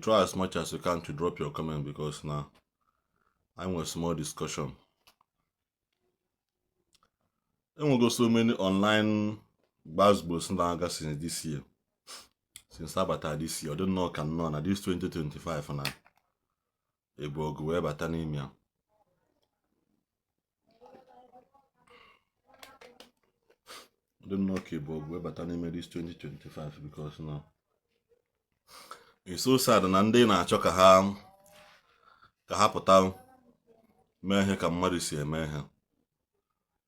Try as much as you can to drop your comment because now I'm a small discussion. Enwego so many online gbasgbos na-aga since this year, since abata this year. Ọ dị nnọọ ka nnọọ na this 2025 na ebu ọgụ wee bata n'ime ya. Ọ dị nnọọ ka ebu ọgụ wee bata n'ime this 2025, because na it's so sad na ndị na-achọ ka ha pụta mee ihe ka mmadụ si eme ihe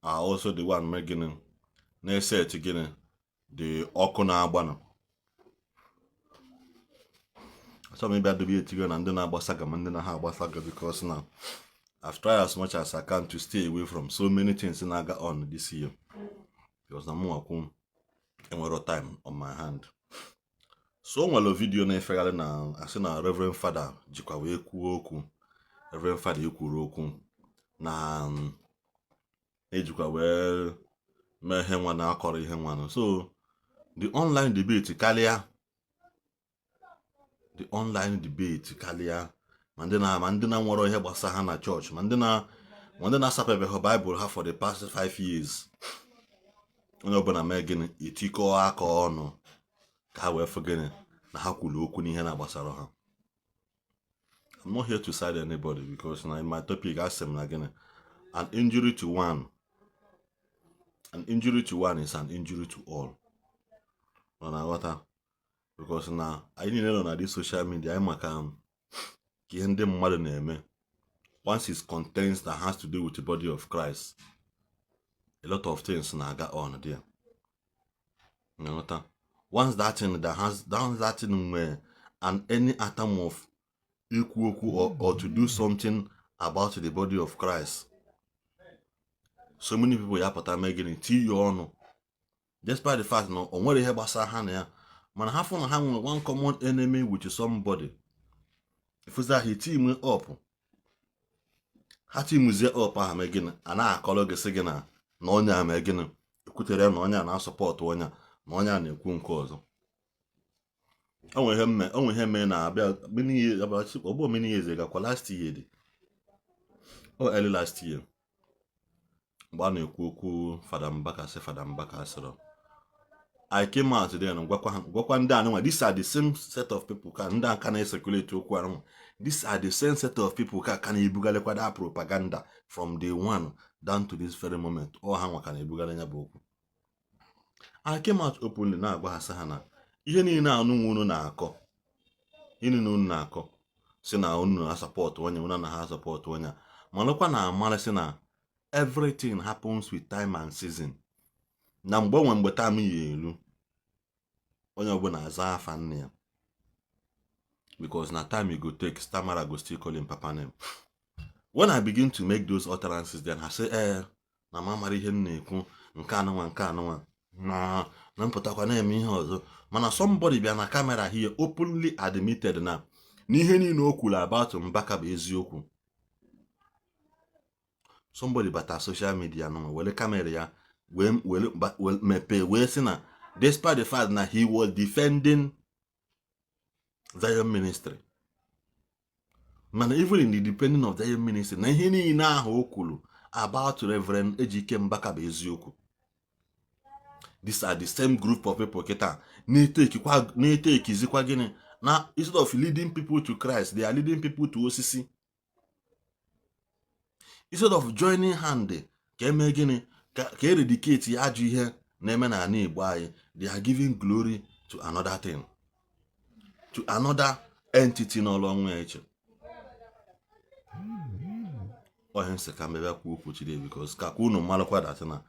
are also the one mee gịnị, na-eset gịnị, the ọkụ na-agbanụ. Achọrọ m ịbịa dobe etigo na ndị na-agba saga ma ndị na ha agba saga, because na I've tried as much as I can to stay away from so many things na-aga on this year, because na mụnwa kwu enwero time on my hand. So o nwere video na-efegharị na asị na Reverend Father jikwa wee kwuo okwu. Reverend Father ekwuru okwu na ejikwa wee mee ihe nwa na akọrọ ihe nwa. So the online debate karịa, the online debate karịa, ma ndị na nwere ihe gbasara ha na chọọchị, ma ndị na-asapebeghị Baịbụl ha for the past 5 years, onye ọbụla mee gịnị, etikọọ aka ọnụ ka ha wee fụ gịnị, na ha kwuru okwu n'ihe na-agbasara ha. I'm not here to side anybody, because na in my topic asị m na gịnị, an injury to one, an injury to one is an injury to all. Ọ na-aghọta, because na anyị niile nọ na this social media, anyị maka ka ihe ndị mmadụ na-eme. Once it contains that has to do with the body of Christ, a lot of things na-aga on there. Na-aghọta, once that thing that has once that thing nwere and any atom of ikwu okwu or to do something about the body of Christ, so many people ya pụta mee gịnị, tinye ọnụ, despite the fact na o nwere ihe gbasara ha na ya. Mana ha fụ na ha nwere one common enemy with somebody, ifuzi ahụ team up, ha teamzie up ahụ, mee gịnị, a na-akọrọ gị, sị gị na onye a mee gịnị, ekwutere ya na onye a na-asupport onye a, na onye a na-ekwu nke ọzọ. O nwere ihe mee na abịa many years, ọ bụ many years gakwa, last year dị o, early last year, mgbe a na-ekwu okwu Fada Mbaka, sị Fada Mbaka sịrị, I came out then gwakwa ndị anụnwa, these are the same set of people ka ndị aka na-ecirculate okwu anụnwa, these are the same set of people ka na-ebugharịkwa that propaganda from day one down to this very moment. Ọ ha nwa ka na-ebugharị ya bụ okwu. I came out openly na-agwa ha, sị ha na ihe niile anụnwa unu na-akọ, ihe niile unu na-akọ, si na unu na-asupport onye, unu na ha asupport onye, malụkwa na amarị sị na everything happens with time and season, na mgbe onwe mgbe time ya elu, onye ọbụla aza afa nne ya, because na time e go take, stamara go still call him papa name. When I begin to make those utterances, then ha say, ee, na ma mara ihe m na-ekwu, nke anụnwa, nke anụnwa, na mpụtakwa na-eme ihe ọzọ. Mana somebody bịa na camera here openly admitted na n'ihe niile o kwuru about Mbaka bụ eziokwu. Somebody bata social media nọ were camera ya wee mepee wee sị na despite the fact na he was defending Zion Ministry, mana even in the defending of Zion Ministry, na ihe niile ahụ o kwuru about Reverend Ejike Mbaka bụ eziokwu. These are the same group of people kịta na-etekizikwa gịnị, na instead of leading people to Christ, they are leading people to osisi. Instead of joining hand ka eme gịnị, ka eradicate ya ajọ ihe na-eme n'ala Igbo anyị, they are giving glory to another thing, to another entity n'ọlụ ọnwa ya iche. Onye nsị ka mbịa kwuo okwu today, because ka unu malụkwa that na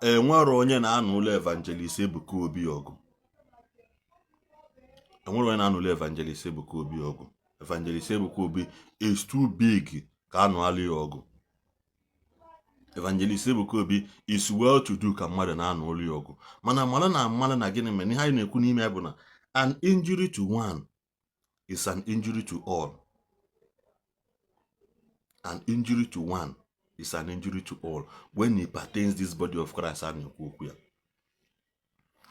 enwere onye na-anụ ụlọ Evangelist Ebuka Obi ọgụ. Enwere onye na-anụ ụlọ Evangelist Ebuka Obi ọgụ. Evangelist Ebuka Obi is too big ka anụ alụ ya ọgụ. Evangelist Ebuka Obi is well to do ka mmadụ na-anụ ụlọ ya ọgụ. Mana mara na mara na gịnị mere ihe anyị na-ekwu n'ime ya bụ na an injury to one is an injury to all. An injury to one is an injury to all when it pertains this body of Christ a na-ekwu okwu ya.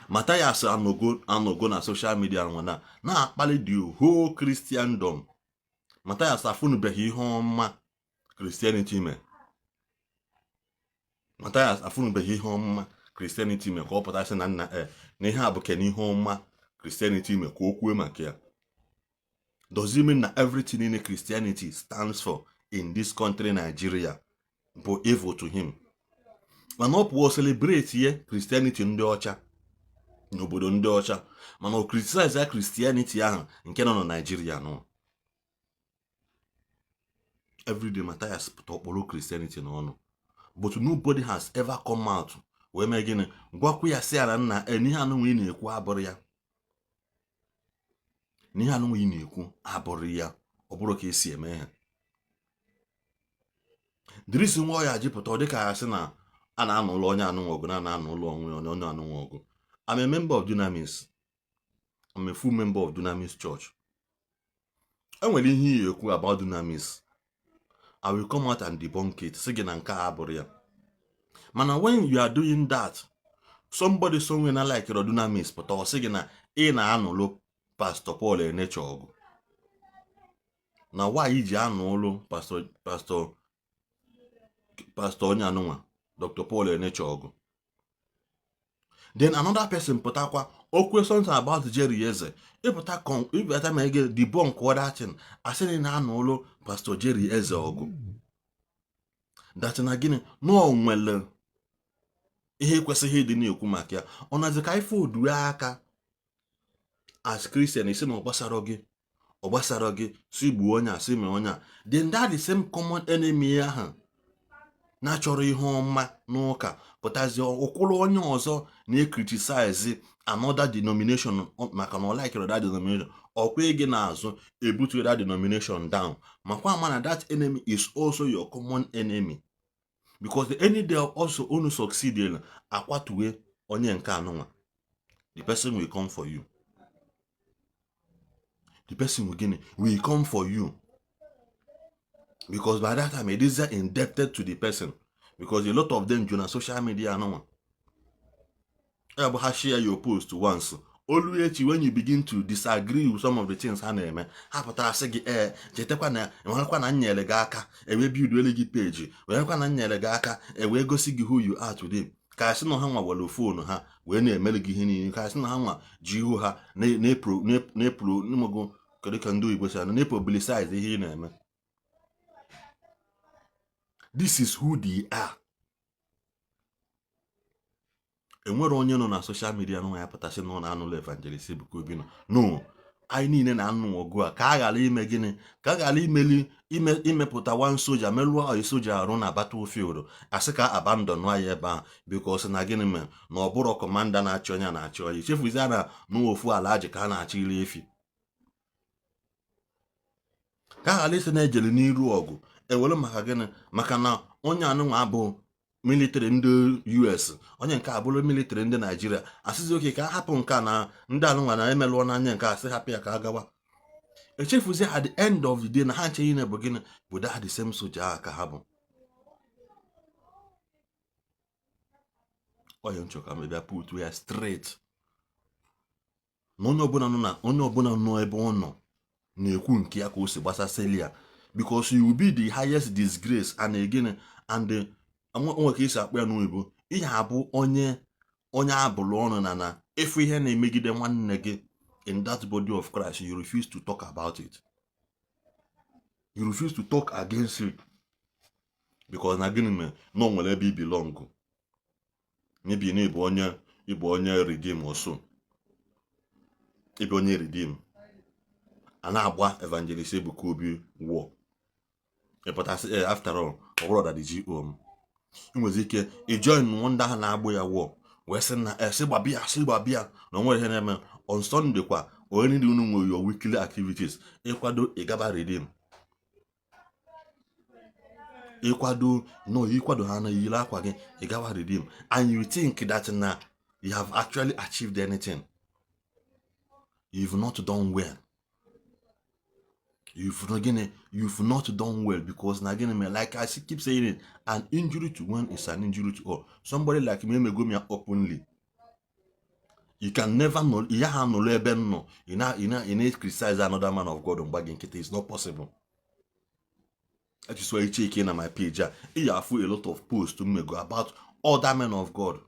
Matthias anọgo na social media nwa na na-akpali the whole Christendom. Matthias afụnụbeghị ihe ọma Christianity mee. Matthias afụnụbeghị ihe ọma Christianity mee ka ọ pụta sị na nna e na ihe a bụ kene ihe ọma Christianity mee ka o kwue maka ya. Does it mean na everything in Christianity stands for in this country Nigeria bụ evil to him? Mana ọ pụọ celebrate ye Christianity ndị ọcha n'obodo ndị ọcha, mana ọ criticize ya Christianity ahụ nke nọ na Nigeria nọ. Everyday Matthias pụta ọkpọrọ Christianity n'ọnụ, but nobody has ever come out wee mee gịnị, gwakwa ya sị ya na nna e n'ihe anụnwa ị na-ekwu abụrụ ya, n'ihe anụnwa ị na-ekwu abụrụ ya, ọ bụrụ ka esi eme ha. The reason why ya ji pụta, ọ dịka ya sị na a na-anụ ụlọ onye anụnwa ọgụ na na-anụ ụlọ onwe onye onye anụnwa ọgụ. I'm a member of Dunamis. I'm a full member of Dunamis Church. Enwere ihe iyi ekwu about Dunamis, I will come out and debunk it, sị gị na nke a abụrụ ya. Mana when you are doing that, somebody somewhere na like Dunamis pụta, ọ sị gị na ị na-anụlụ Pastor Paul Eneche ọgụ, na why ji anụ ụlụ pastor onye anụnwa Dr. Paul Eneche ọgụ. Then another person pụtakwa okwu something about Jerry Eze, ịpụta ịpụta ma ege debunk other thing, asị na ị na-anụ ụlụ Pastor Jerry Eze ọgụ, that na gịnị, na o nwere ihe kwesịghị ịdị na-ekwu maka ya. Ọ nazi ka ife odue aka as Christian isi na ọ gbasara gị, ọ gbasara gị, si gbuo onye a, si mee onye a. Then that the same common enemy ahụ na-achọrọ ihe ọma n'ụka pụtazie ụkwụrụ onye ọzọ na-ecriticize another denomination maka na ọ likere that denomination, ọkwa gị n'azụ ebutu that denomination down, makwa ama na that enemy is also your common enemy, because the any day also unu succeed akwatuwe onye nke anụnwa, the person will come for you. The person will gịnị, will come for you, because by that time it is indebted to the person, because a lot of them ju na social media anụnwa ya bụ ha share your post once, olu echi when you begin to disagree with some of the things ha na-eme, ha pụtara sị gị, ee, chetakwa na enwerekwa na m nyere gị aka ewee build gị page, werekwa na m nyere gị aka ewee gosi gị who you are today, ka sị na ha nwa were phone ha wee na-emere gị ihe niile, ka sị na ha nwa ji ihu ha na-epro n'imogo, kedu ka ndị oyibo si anụ, na-epublicize ihe ị na-eme. This is who they are. Enwere onye nọ na social media nwa ya pụtasị na ọ na-anụlụ Evangelist Ebuka Obi nọ. No, anyị niile na-anụ ọgụ a ka a ghara ime gịnị, ka a ghara imeli ime imepụta one soja merụọ oyi soja arụ na battlefield, asị ka abandon ya ebe ahụ, because na gịnị mere na ọ bụrụ commander na-achị onye na-achị onye chefuzie na n'ofu ala ajị ka a na-achị iri efi, ka a ghara isi na-ejele n'iru ọgụ ewere maka gịnị, maka na onye anụnwa abụ military ndị US, onye nke abụrụ military ndị Naijiria, asịzi oke ka a hapụ nke a na ndị anụnwa na emelụọ n'anya nke a, sị hapụ ya ka a gawa, echefuzie at the end of the day na ha nche niile bụ gịnị, bụ that the same soja ahụ ka ha bụ. Onye nchọ ka m bịa put ya straight na onye ọbụla nọ na onye ọbụla nọ ebe ọ nọ na-ekwu nke ya ka o si gbasasịli ya, because you will be the highest disgrace and again and onwe ka esi akpọ ya n'oyibo, ihe abụ onye onye abụrụ ọnụ na ịfụ ihe na-emegide nwanne gị in that body of Christ, you refuse to talk about it, you refuse to talk against it, because na gịnị mere na o nwere ebe i belong, maybe na ịbụ onye ịbụ onye Redeem, also ịbụ onye Redeem, a na-agba Evangelist Ebuka Obi wụọ, ịpụtasị after all ọ bụrụ that the GO m ị nwere ike ijoin ndị ahụ na-agbụ ya wụọ wee sị na sị gbabịa, sị gbabịa na o nwere ihe na-eme. On Sunday kwa, onye ndị unu nwere your weekly activities, ịkwado ịgaba Redeem, ịkwado no ịkwado ha na yiri akwa gị ịgawa Redeem, and you think that na you have actually achieved anything. You've not done well. You've not gịnị, you've not done well, because na gịnị mere, like I keep saying it, an injury to one is an injury to all. Somebody like me emego m ya openly. You can never know ya ha nọrọ ebe m nọ, ị na criticize another man of God mgba gị nkịtị. It's not possible. That is why you check in na my page a, ị ya afụ a lot of posts m mego about other men of God.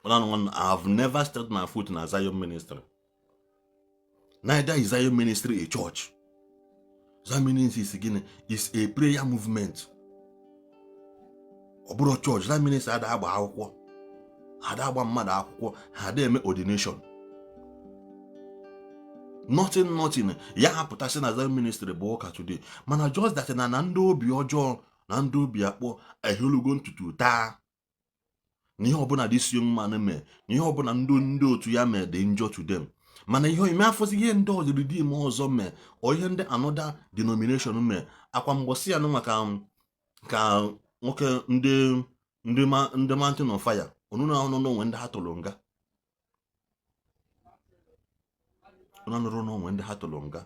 One, I have never stepped my foot in a Zion ministry. Neither is Zion ministry a church. Zion ministry is gịnị? Is a prayer movement. Ọ bụrụ church, Zion ministry ada agba akwụkwọ, ada agba mmadụ akwụkwọ, ha ada eme ordination. Nothing, nothing. Ya hapụtasị na Zion ministry bụ ụka today. Mana just that na ndị obi ọjọọ na ndị obi akpọ eholugo ntutu taa na ihe ọbụla this young man mee, na ihe ọbụla ndị otu ya mee dị njọ to them. Mana ihe ime afọzi, ihe ndị ọzọ Redeem ọzọ mee, ọ ihe ndị another denomination mee, akwa mgbọsị ya nụnwa ka nwoke ndị Mountain of Fire onunu ahụ nọ n'onwe ndị ha tụrụ nga, unu nụrụ n'onwe ndị ha tụrụ nga.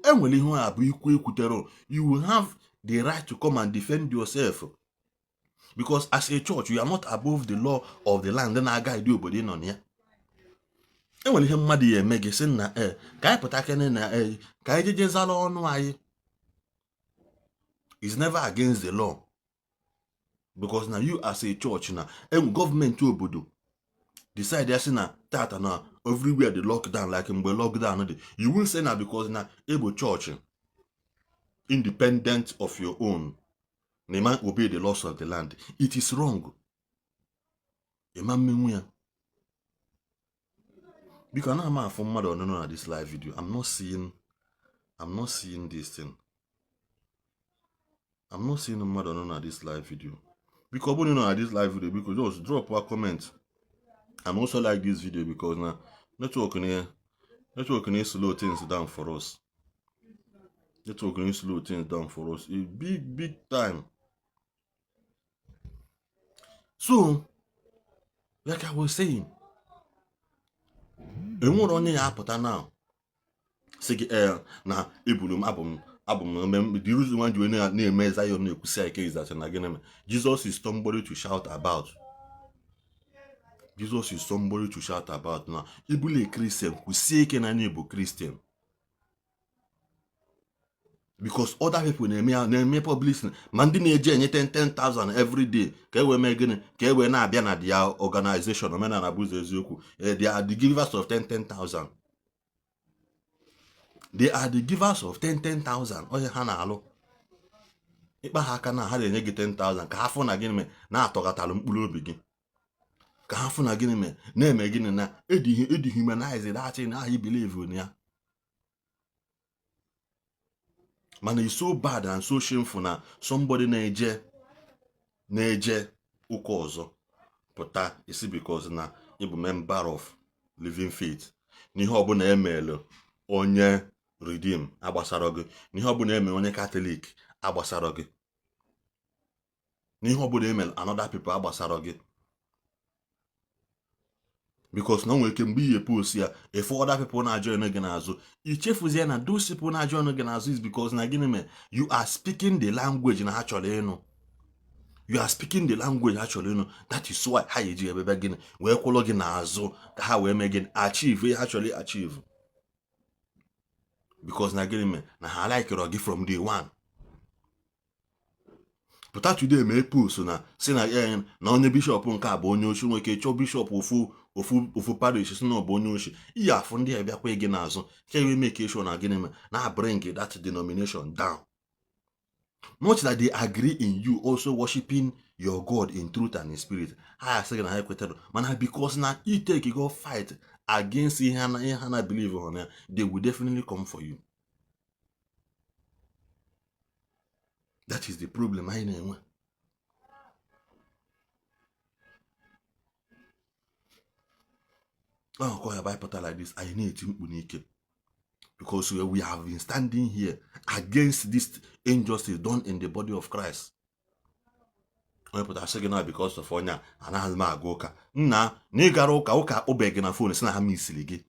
Enwere ihe a bụ ikwu ekwutere, you will have the right to come and defend yourself, because as a church you are not above the law of the land na-aga edi obodo ị nọ na ya. Enwere ihe mmadụ ya eme gị sị na e ka anyị pụta kene na e ka anyị jeje zara ọnụ anyị. Is never against the law, because na you as a church na enwe gọọmenti obodo decide ya sị na tata na everywhere the lockdown, like mgbe lockdown dị, you will say na because na ebo church independent of your own na ịma obey the laws of the land. It is wrong. Ịma mmenwu ya. Biko, anaghị m afụ mmadụ ọnụnụ na this live video. I'm not seeing this thing. I'm not seeing mmadụ ọnụ na this live video. Biko, ọ bụrụ na ị nọ na this live video, biko just drop a comment and also like this video, because na network na slow things down for us. Network na slow things down for us a big big time. So like I was saying, enwere onye ya apụta now sị gị ee na ebulu m abụ m the reason why ji wee na-eme Zion na-ekwusi ike is that na gịnị mere? Jesus is somebody to shout about. Jesus is somebody to shout about. Na ịbụla Christian, kwụsie ike na anyị bụ Christian, because other people na-eme ya, na-eme publicity, ma ndị na-eji enye 10 10,000 every day ka e wee mee gịnị? Ka e wee na-abịa na their organization. Omenala bụ ụzọ eziokwu. They are the givers of 10 10,000. They are the givers of 10 10,000. Onye ha na-alụ ịkpa ha aka na ha na-enye gị 10,000 ka ha fụ na gịnị mee na-atọghatalụ mkpụrụ obi gị, ka ha fụ na gịnị mee na-eme gịnị na edehumanize that thing ahụ believe na ya. Mana it's so bad and so shameful na somebody na-eje ụka ọzọ pụta isi because na ịbụ member of Living Faith, n'ihe ọbụla emelụ onye Redeem agbasara gị, n'ihe ọbụla emere onye Catholic agbasara gị, n'ihe ọbụla emere another people agbasara gị, because na o nwere ike mgbe ihe post ya efu other people na-ajoin gị n'azụ, ichefuzie na those people na-ajoin gị n'azụ is because na gịnị mere? You are speaking the language na ha chọrọ ịnụ. You are speaking the language ha chọrọ ịnụ. That is why ha eji ebebe gịnị wee kwụrụ gị n'azụ ka ha wee mee gịnị? Achieve ihe ha chọrọ achieve, because na gịnị mere na ha likere gị from day one. Pụta today mee post na si na na onye bishọp nke a bụ onye oshi, nwere ike chọọ bishọp ofu ofu ofu parish si na ọ bụ onye oshi, iyi afụ ndị a bịakwa gị n'azụ ka e wee make sure na gịnị mere na bring that denomination down. Not that they agree in you also worshiping your God in truth and in spirit. Ha asị gị na ha ekwetara, mana because na i take go fight against ihe ha na believe on ya, they will definitely come for you. That is the problem anyị na-enwe. Ọkọ ya pụta like this, anyị na-eti mkpu n'ike, because we have been standing here against this injustice done in the body of Christ. Onye pụtara sị gị na because of onye a anaghị m aga ụka, nna, na ị gara ụka, ụka akpọbeghị gị na phone sị na ha misiri gị.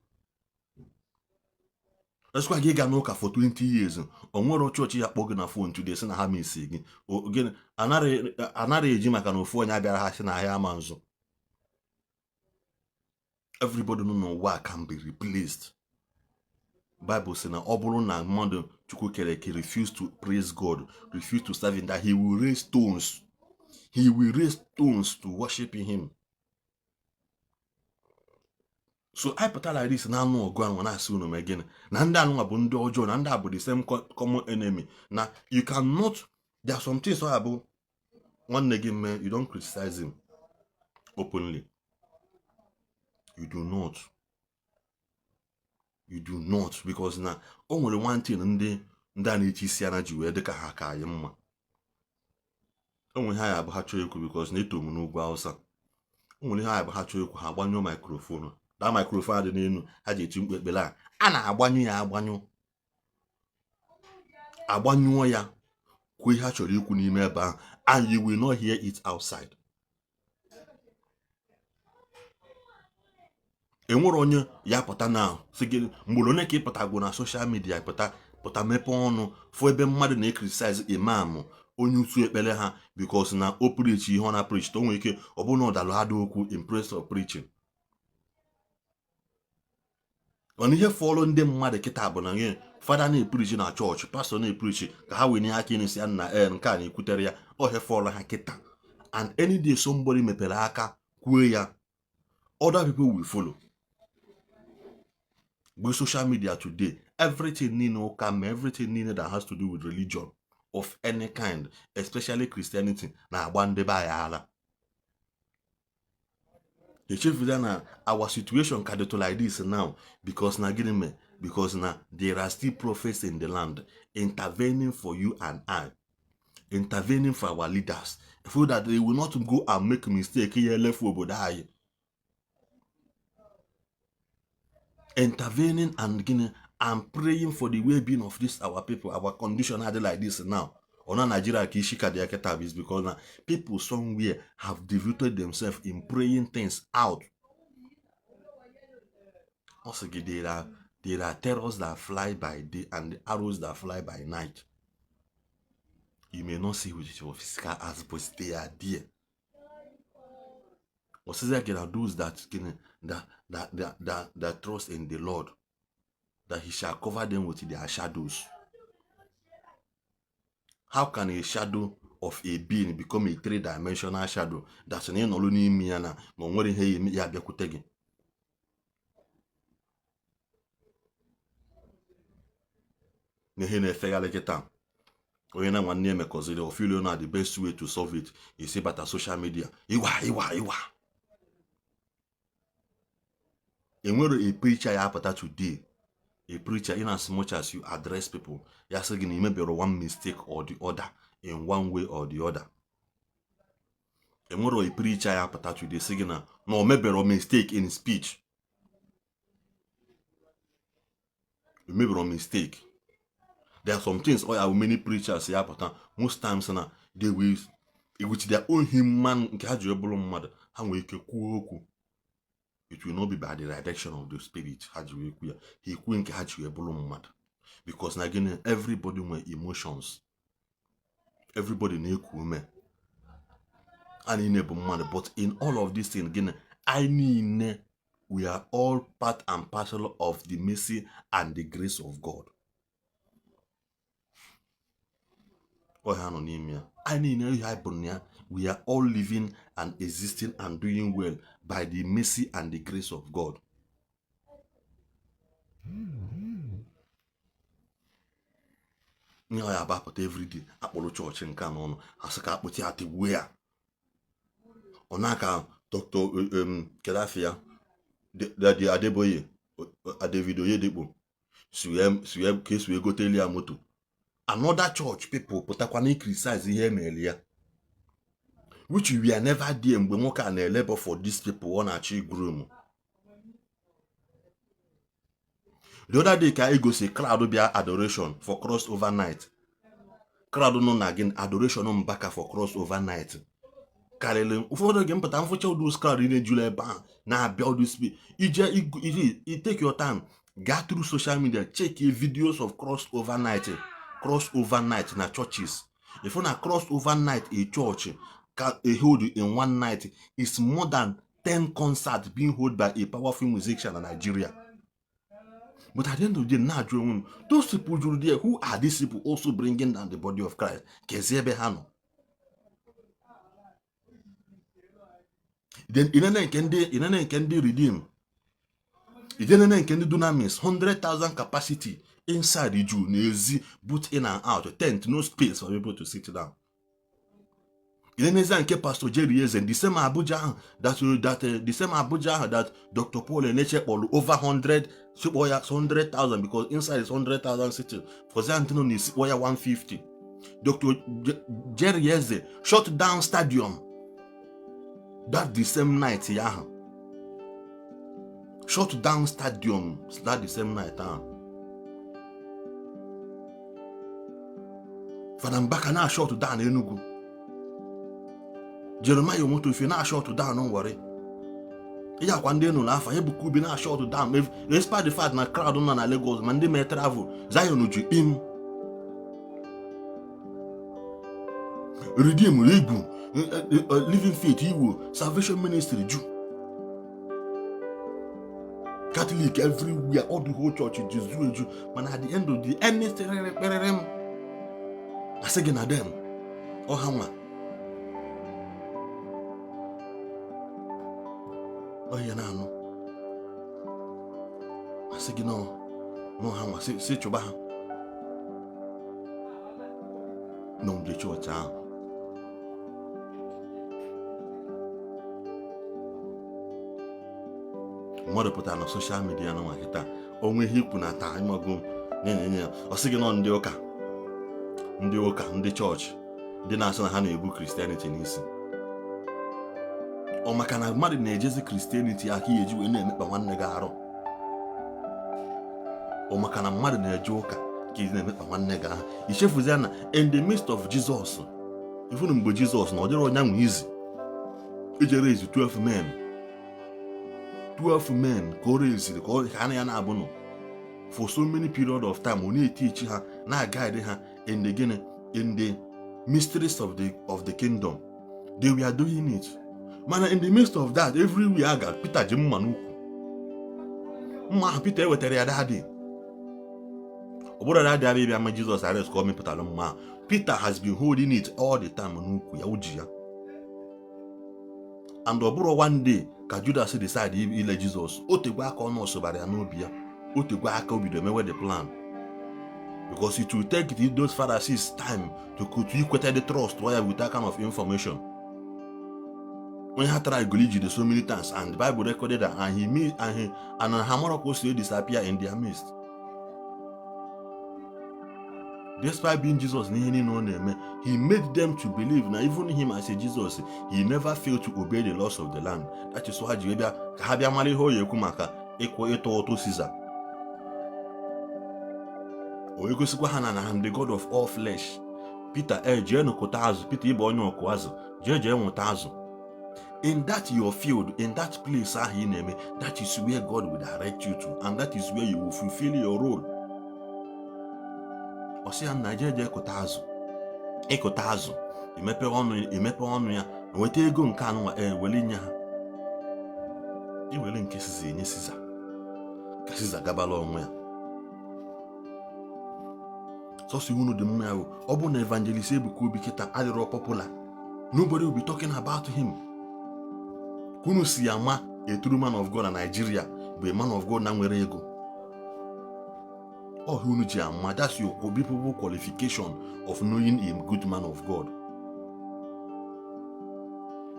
Esikwa gị ịga n'ụka for 20 years, o nwere chọọchị ya kpọ gị na phone today sị na ha miss gị. Gịnị anara eji maka na ofu onye abịara ha sị na ahịa ama nzụ. Everybody nọ n'ụwa can be replaced. Bible sị na ọ bụrụ na mmadụ Chukwu kere eke refuse to praise God, refuse to serve him, that he will raise stones. He will raise stones to worship him. So anyị pụtara like this na-anụ ọgụ anwa na-asị unu mee gịnị na ndị anụnwa bụ ndị ọjọọ, na ndị a bụ the same common enemy, na you cannot, there are some things ọ bụ nwanne gị mee, you don't criticize him openly. You do not. You do not, because na o nwere one thing ndị a na-eche isi ana ji wee dị ka ha ka anyị mma. O nwere ihe anyị abụ ha chọọ ekwu, because na eto m n'ugwu Hausa. O nwere ihe anyị abụ ha chọọ ekwu, ha agbanyụọ microphone. Da microphone dị n'elu ha ji eti mkpu ekpere a na-agbanyụ ya agbanyụ, agbanyụọ ya kwuo ihe ha chọrọ ikwu n'ime ebe ahụ, and you will not hear it outside. Enwere onye ya pụta na sị gị mgboro onye ka ị pụtagwo na social media pụta mepee ọnụ fụ ebe mmadụ na-ecriticize imam onye utu ekpere ha because na o preach ihe ọ na preach, to nwere ike ọ bụrụ na ọ dalụ ada okwu in praise of preaching. Mana ihe fọrọ ndị mmadụ kịta bụ na nye fada na-epreach na chọọchị, pastọ na-epreach ka ha wee nye aka ịnụ si ya na nke a na-ekwutere ya ọhịa fọrọ ha kịta. And any day somebody mepere aka kwuo ya, other people will follow. With social media today, everything niile ụka ma everything niile that has to do with religion of any kind, especially Christianity, na-agba ndị be anyị ala. Echefuza na our situation ka dịtụ like this now because na gịnị mee? Because na there are still prophets in the land intervening for you and I, intervening for our leaders, so that they will not go and make mistake ya elefu obodo anyị. Intervening and gịnị and praying for the well-being of this our people. Our condition adị like this now. Ọ na Nigeria ka isi ka dị ya kịta is because na people somewhere have devoted themselves in praying things out. Ọ sị gị there are terrors that fly by day and the arrows that fly by night. You may not see with your physical eyes, but they are there. Ọ sịzị gị na those that gịnị that trust in the Lord, that he shall cover them with their shadows. How can a shadow of a being become a three-dimensional shadow that's na ịnọrọ n'ime ya na ma o nwere ihe ya abịakwute gị? Na ihe na-efegharị kịta, onye na nwanne ya mekọziri ofilio na the best way to solve it is ịbata social media ịwa ịwa ịwa. Enwere a preacher ya apụta today, a preacher in as much as you address people, ya sị gị na imebere one mistake or the other in one way or the other. Enwere a preacher ya apụta today sị gị na o mebere mistake in speech, o mebere mistake. There are some things oh, yeah, many preachers ya apụta most times na they will with their own human nke ha ji bụrụ mmadụ, ha nwere ike kwuo okwu. It will not be by the direction of the spirit ha ji wee kwu ya, ha ekwu nke ha ji wee bụrụ mmadụ. Because na gịnị, everybody nwere emotions, everybody na-eku ume, a niile bụ mmadụ. But in all of this thing, gịnị, anyị niile, we are all part and parcel of the mercy and the grace of God. Ọhịa nọ n'ime ya, anyị niile ihe anyị bụ na ya, we are all living and existing and doing well by the mercy and the grace of God. Ihe ọ ya abapụta everyday akpọrọ chọọchị nke a n'ọnụ, asị ka akpụta ya tigbuo ya. Ọ na-aka Dr. Kedafi ya Daddy Adeboye David Oyedepo si ka esi wee goteli ya moto. Another church people pụtakwa na criticize ihe emere ya, which we are never there mgbe nwoke a na-elebọ for these people ọ na-achọ igrum. The other day ka egosi crowd bịa adoration for crossover night, crowd nọ na gị adoration Mbaka for crossover night karịrị ụfọdụ oge mpụta mfụcha ụdị crowd na-ejula ebe ahụ na-abịa ụdị speed ije ije take your time Gaa through social media, check videos of crossover night, crossover night na churches. If na crossover night a church can a hold in one night is more than 10 concerts being held by a powerful musician na Nigeria. But at the end of the day, na-ajụ onwe m, those people juru there, who are these people also bringing down the body of Christ? Kezi ebe ha nọ? Then inene nke ndị, inene nke ndị Redeem, ijenene nke ndị Dunamis, 100,000 capacity inside ju n'ezi, both in and out, tent, no space for people to sit down. Inenezia nke Pastor Jerry Eze, the same Abuja ahụ that the same Abuja ahụ that Dr. Paul Enenche kpọrọ over 100, sikpọ ya 100,000 because inside is 100,000 sitting, fọzia ndị nọ n'isi kpọ ya 150. Dr. Jerry Eze shut down stadium that the same night ya ahụ, shut down stadium that the same night ahụ. Fada Mbaka na shut down Enugu, Jeremiah Omoto Fufeyin na shut down Warri, ihe akwa ndị nụ n'afọ Ebuka Obi na shut down, despite the fact na crowd nọ na Lagos ma ndị mee travel, Zion ju im Redeem igwu, Living Faith iwu, Salvation Ministry ju, Catholic everywhere, all the whole church ji zuo eju. Mana at the end of the anything kperere m asị gị na them ọha nwa ọhịa na-anụ asị gị n'ọha nwa si chụba ha nọ ndị chọọchị ahụ. Mmadụ pụtara na social media na nwa kịta onwe ihe ikwu na taa ịmago na-enye ya, ọ sị gị nọ ndị ụka, ndị ụka, ndị chọọchị, ndị na-asị na ha na-ebu Christianity n'isi. Ọ maka na mmadụ na-ejezi Christianity aka ihe eji wee na-emekpa nwanne gị arụ? Ọ maka na mmadụ na-eje ụka ka ị na-emekpa nwanne gị ahụ? Ichefuzia na in the midst of Jesus, ifunu mgbe Jizọs na ọ dịrị onye nwe izi ije raise 12 men, 12 men ka o raisiri ka ọ ka ya na-abụ nọ for so many period of time, ọ na-eteach ha, na-aguide ha in the gịnị, in the mysteries of the kingdom. They were doing it, mana in the midst of that, everywhere aga, Peter ji mma n'ukwu. Mma ahụ Peter ewetara ya daddy, ọ bụrụ daddy abịa bịa ma Jizọs arrest ka ọ mịpụtara mma ahụ. Peter has been holding it all the time n'ukwu ya, uji ya. And ọ bụrụ one day ka Judas decide ile Jizọs, o tegwe aka ọnụ ọsụbara ya n'obi ya, o tegwe aka o bido emewe the plan, because it will take those Pharisees time to ikweta the trust ya with that kind of information. Onye ha tara igoli jide so many times, and the Bible recorded that, and he and he and ha mara ka o si disappear in their midst. Despite being Jesus n'ihe niile ọ na-eme, he made them to believe na even him as a Jesus, he never failed to obey the laws of the land. That is why ji bịa ka ha bịa mara ihe ọ ya ekwu maka ịkwụ ịtụ ụtụ Caesar. O egosikwa ha na na the God of all flesh. Peter, e jee nụkụta azụ. Peter, ịbụ onye ọkụ azụ, jee jee nwụta azụ in that your field, in that place ahụ ị na-eme. That is where God will direct you to, and that is where you will fulfill your role. Ọ sị ya nna, jee jee kụta azụ. Ịkụta azụ, imepe ọnụ, imepe ọnụ ya, nweta ego nke anụnwa, e wele nye ha, iwere nke Siza enye Siza, ka Siza gabala onwe ya. Sọsọ unu dị mma ya bụ ọ bụ na Evangelist Ebuka Obi kịta adịrọ popular, nobody will be talking about him. Ka unu si ama a true man of God na Nigeria bụ a man of God na nwere ego ọ unu ji ama. That's your people qualification of knowing a good man of God.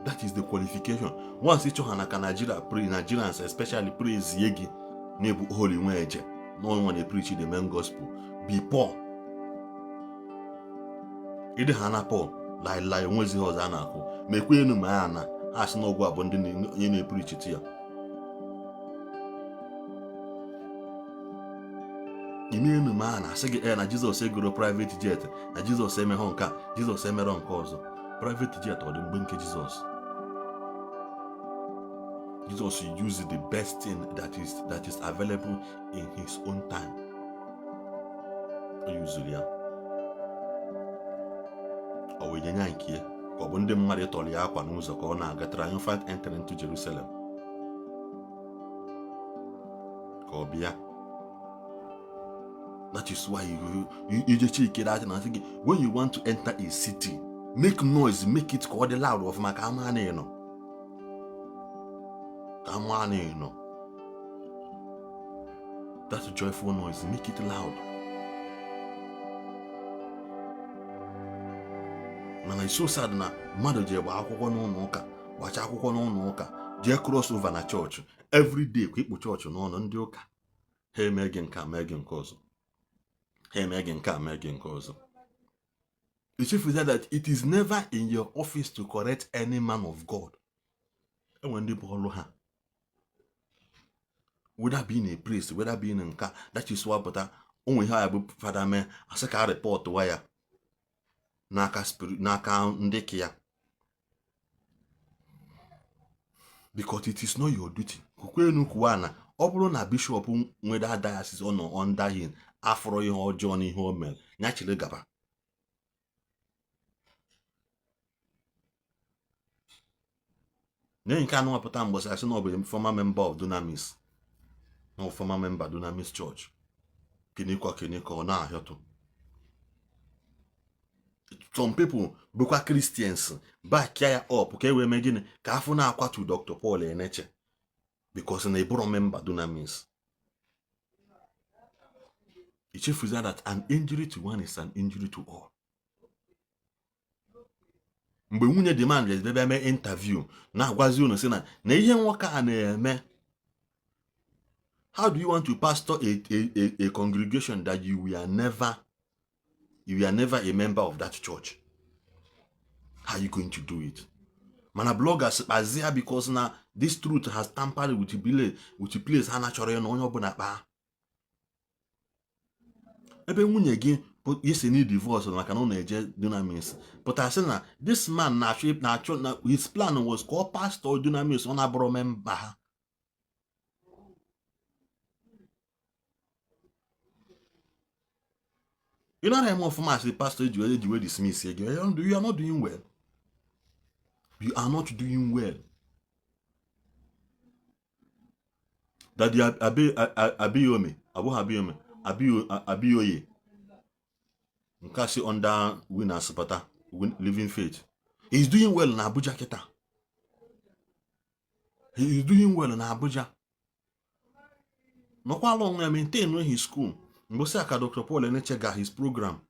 That is the qualification. Once ịchọ ha na ka Nigeria pray, Nigerians especially praise ye gị na-ebu holy nwe eje no one na preach the main gospel, be poor. Ịdị ha na poor lailai, onwezighị ọzọ a na-akụ ma ekwe enu ma ya na ha sị na ọgwụ a bụ ndị onye na-epreach ya. Ime enu ma a na-asị gị na Jizọs egoro private jet, na Jizọs emeghọ nke a, Jizọs emerọ nke ọzọ. Private jet ọ dị mgbe nke Jizọs? Jesus used the best thing that is available in his own time. O yuzuru ya, ọ wee nye ya nke ya, ka ọ bụ ndị mmadụ tọrọ ya akwa n'ụzọ ka ọ na-aga triumphant entry into Jerusalem, ka ọ bịa. That is why you ije chike that na gị, when you want to enter a city, make noise, make it ka ọ dị loud ọfụma, ka ama na ị nọ, ka ama na ị nọ. That joyful noise, make it loud. Mana it's so sad na mmadụ ji gba akwụkwọ n'ụlọ ụka, gbacha akwụkwọ n'ụlọ ụka, jee cross over na chọọchị every day, kwa ikpu chọọchị n'ọnụ ndị ụka ha eme gị nke a, mee gị nke ọzọ, ha eme gị nke a, mee gị nke ọzọ. Ichefuza that it is never in your office to correct any man of God. Enwe ndị bụ ọrụ ha, whether being a priest, whether being nka. That is why pụta onwe ihe ya bụ fada mee, asị ka a report wa ya n'aka spirit, n'aka ndị ka ya, because it is not your duty. Kwukwenu kwuwa na ọ bụrụ na bishọp nwere diocese ọ nọ under him afọrọ ihe ọjọọ n'ihe o mere ya, chịrị gaba. Nye nke anụ apụta mgbọsị, asị na ọ bụ former member of Dunamis, na former member Dunamis Church, kenikwa kenikwa, ọ na-ahịọtụ. Some people bụkwa Christians back ya up ka e wee mee gịnị? Ka afọ na-akwatu Dr. Paul Eneche, because na ịbụrụ member Dunamis. Ichefuza that an injury to one is an injury to all. Mgbe nwunye demand bịa mee interview, na-agwazi unu sị na ihe nwoke a na-eme, how do you want to pastor a congregation that you were never a member of that church? How are you going to do it? Mana bloggers kpazie, because na this truth has tampered with the place, with the place ha na-achọrọ ịnọ. Onye ọbụla kpaa ebe nwunye gị isi ni divorce maka na ọ na-eje Dunamis, pụta sị na this man na-achọ na his plan was ka ọ pastor Dunamis, ọ na-abụrụ member ha. Ị nara eme ọfụma as pastor eji wee dismiss gị. You are not doing well. You are not doing well. Daddy Abiyomi, abụghị Abiyomi, Abiyoye nke a si under Winners pụta, Living Faith, he is doing well na Abuja kịta. He is doing well na Abuja, nọkwala onwe ya, maintain his school. Mgbe aka Dr. Paul Eneche ga his program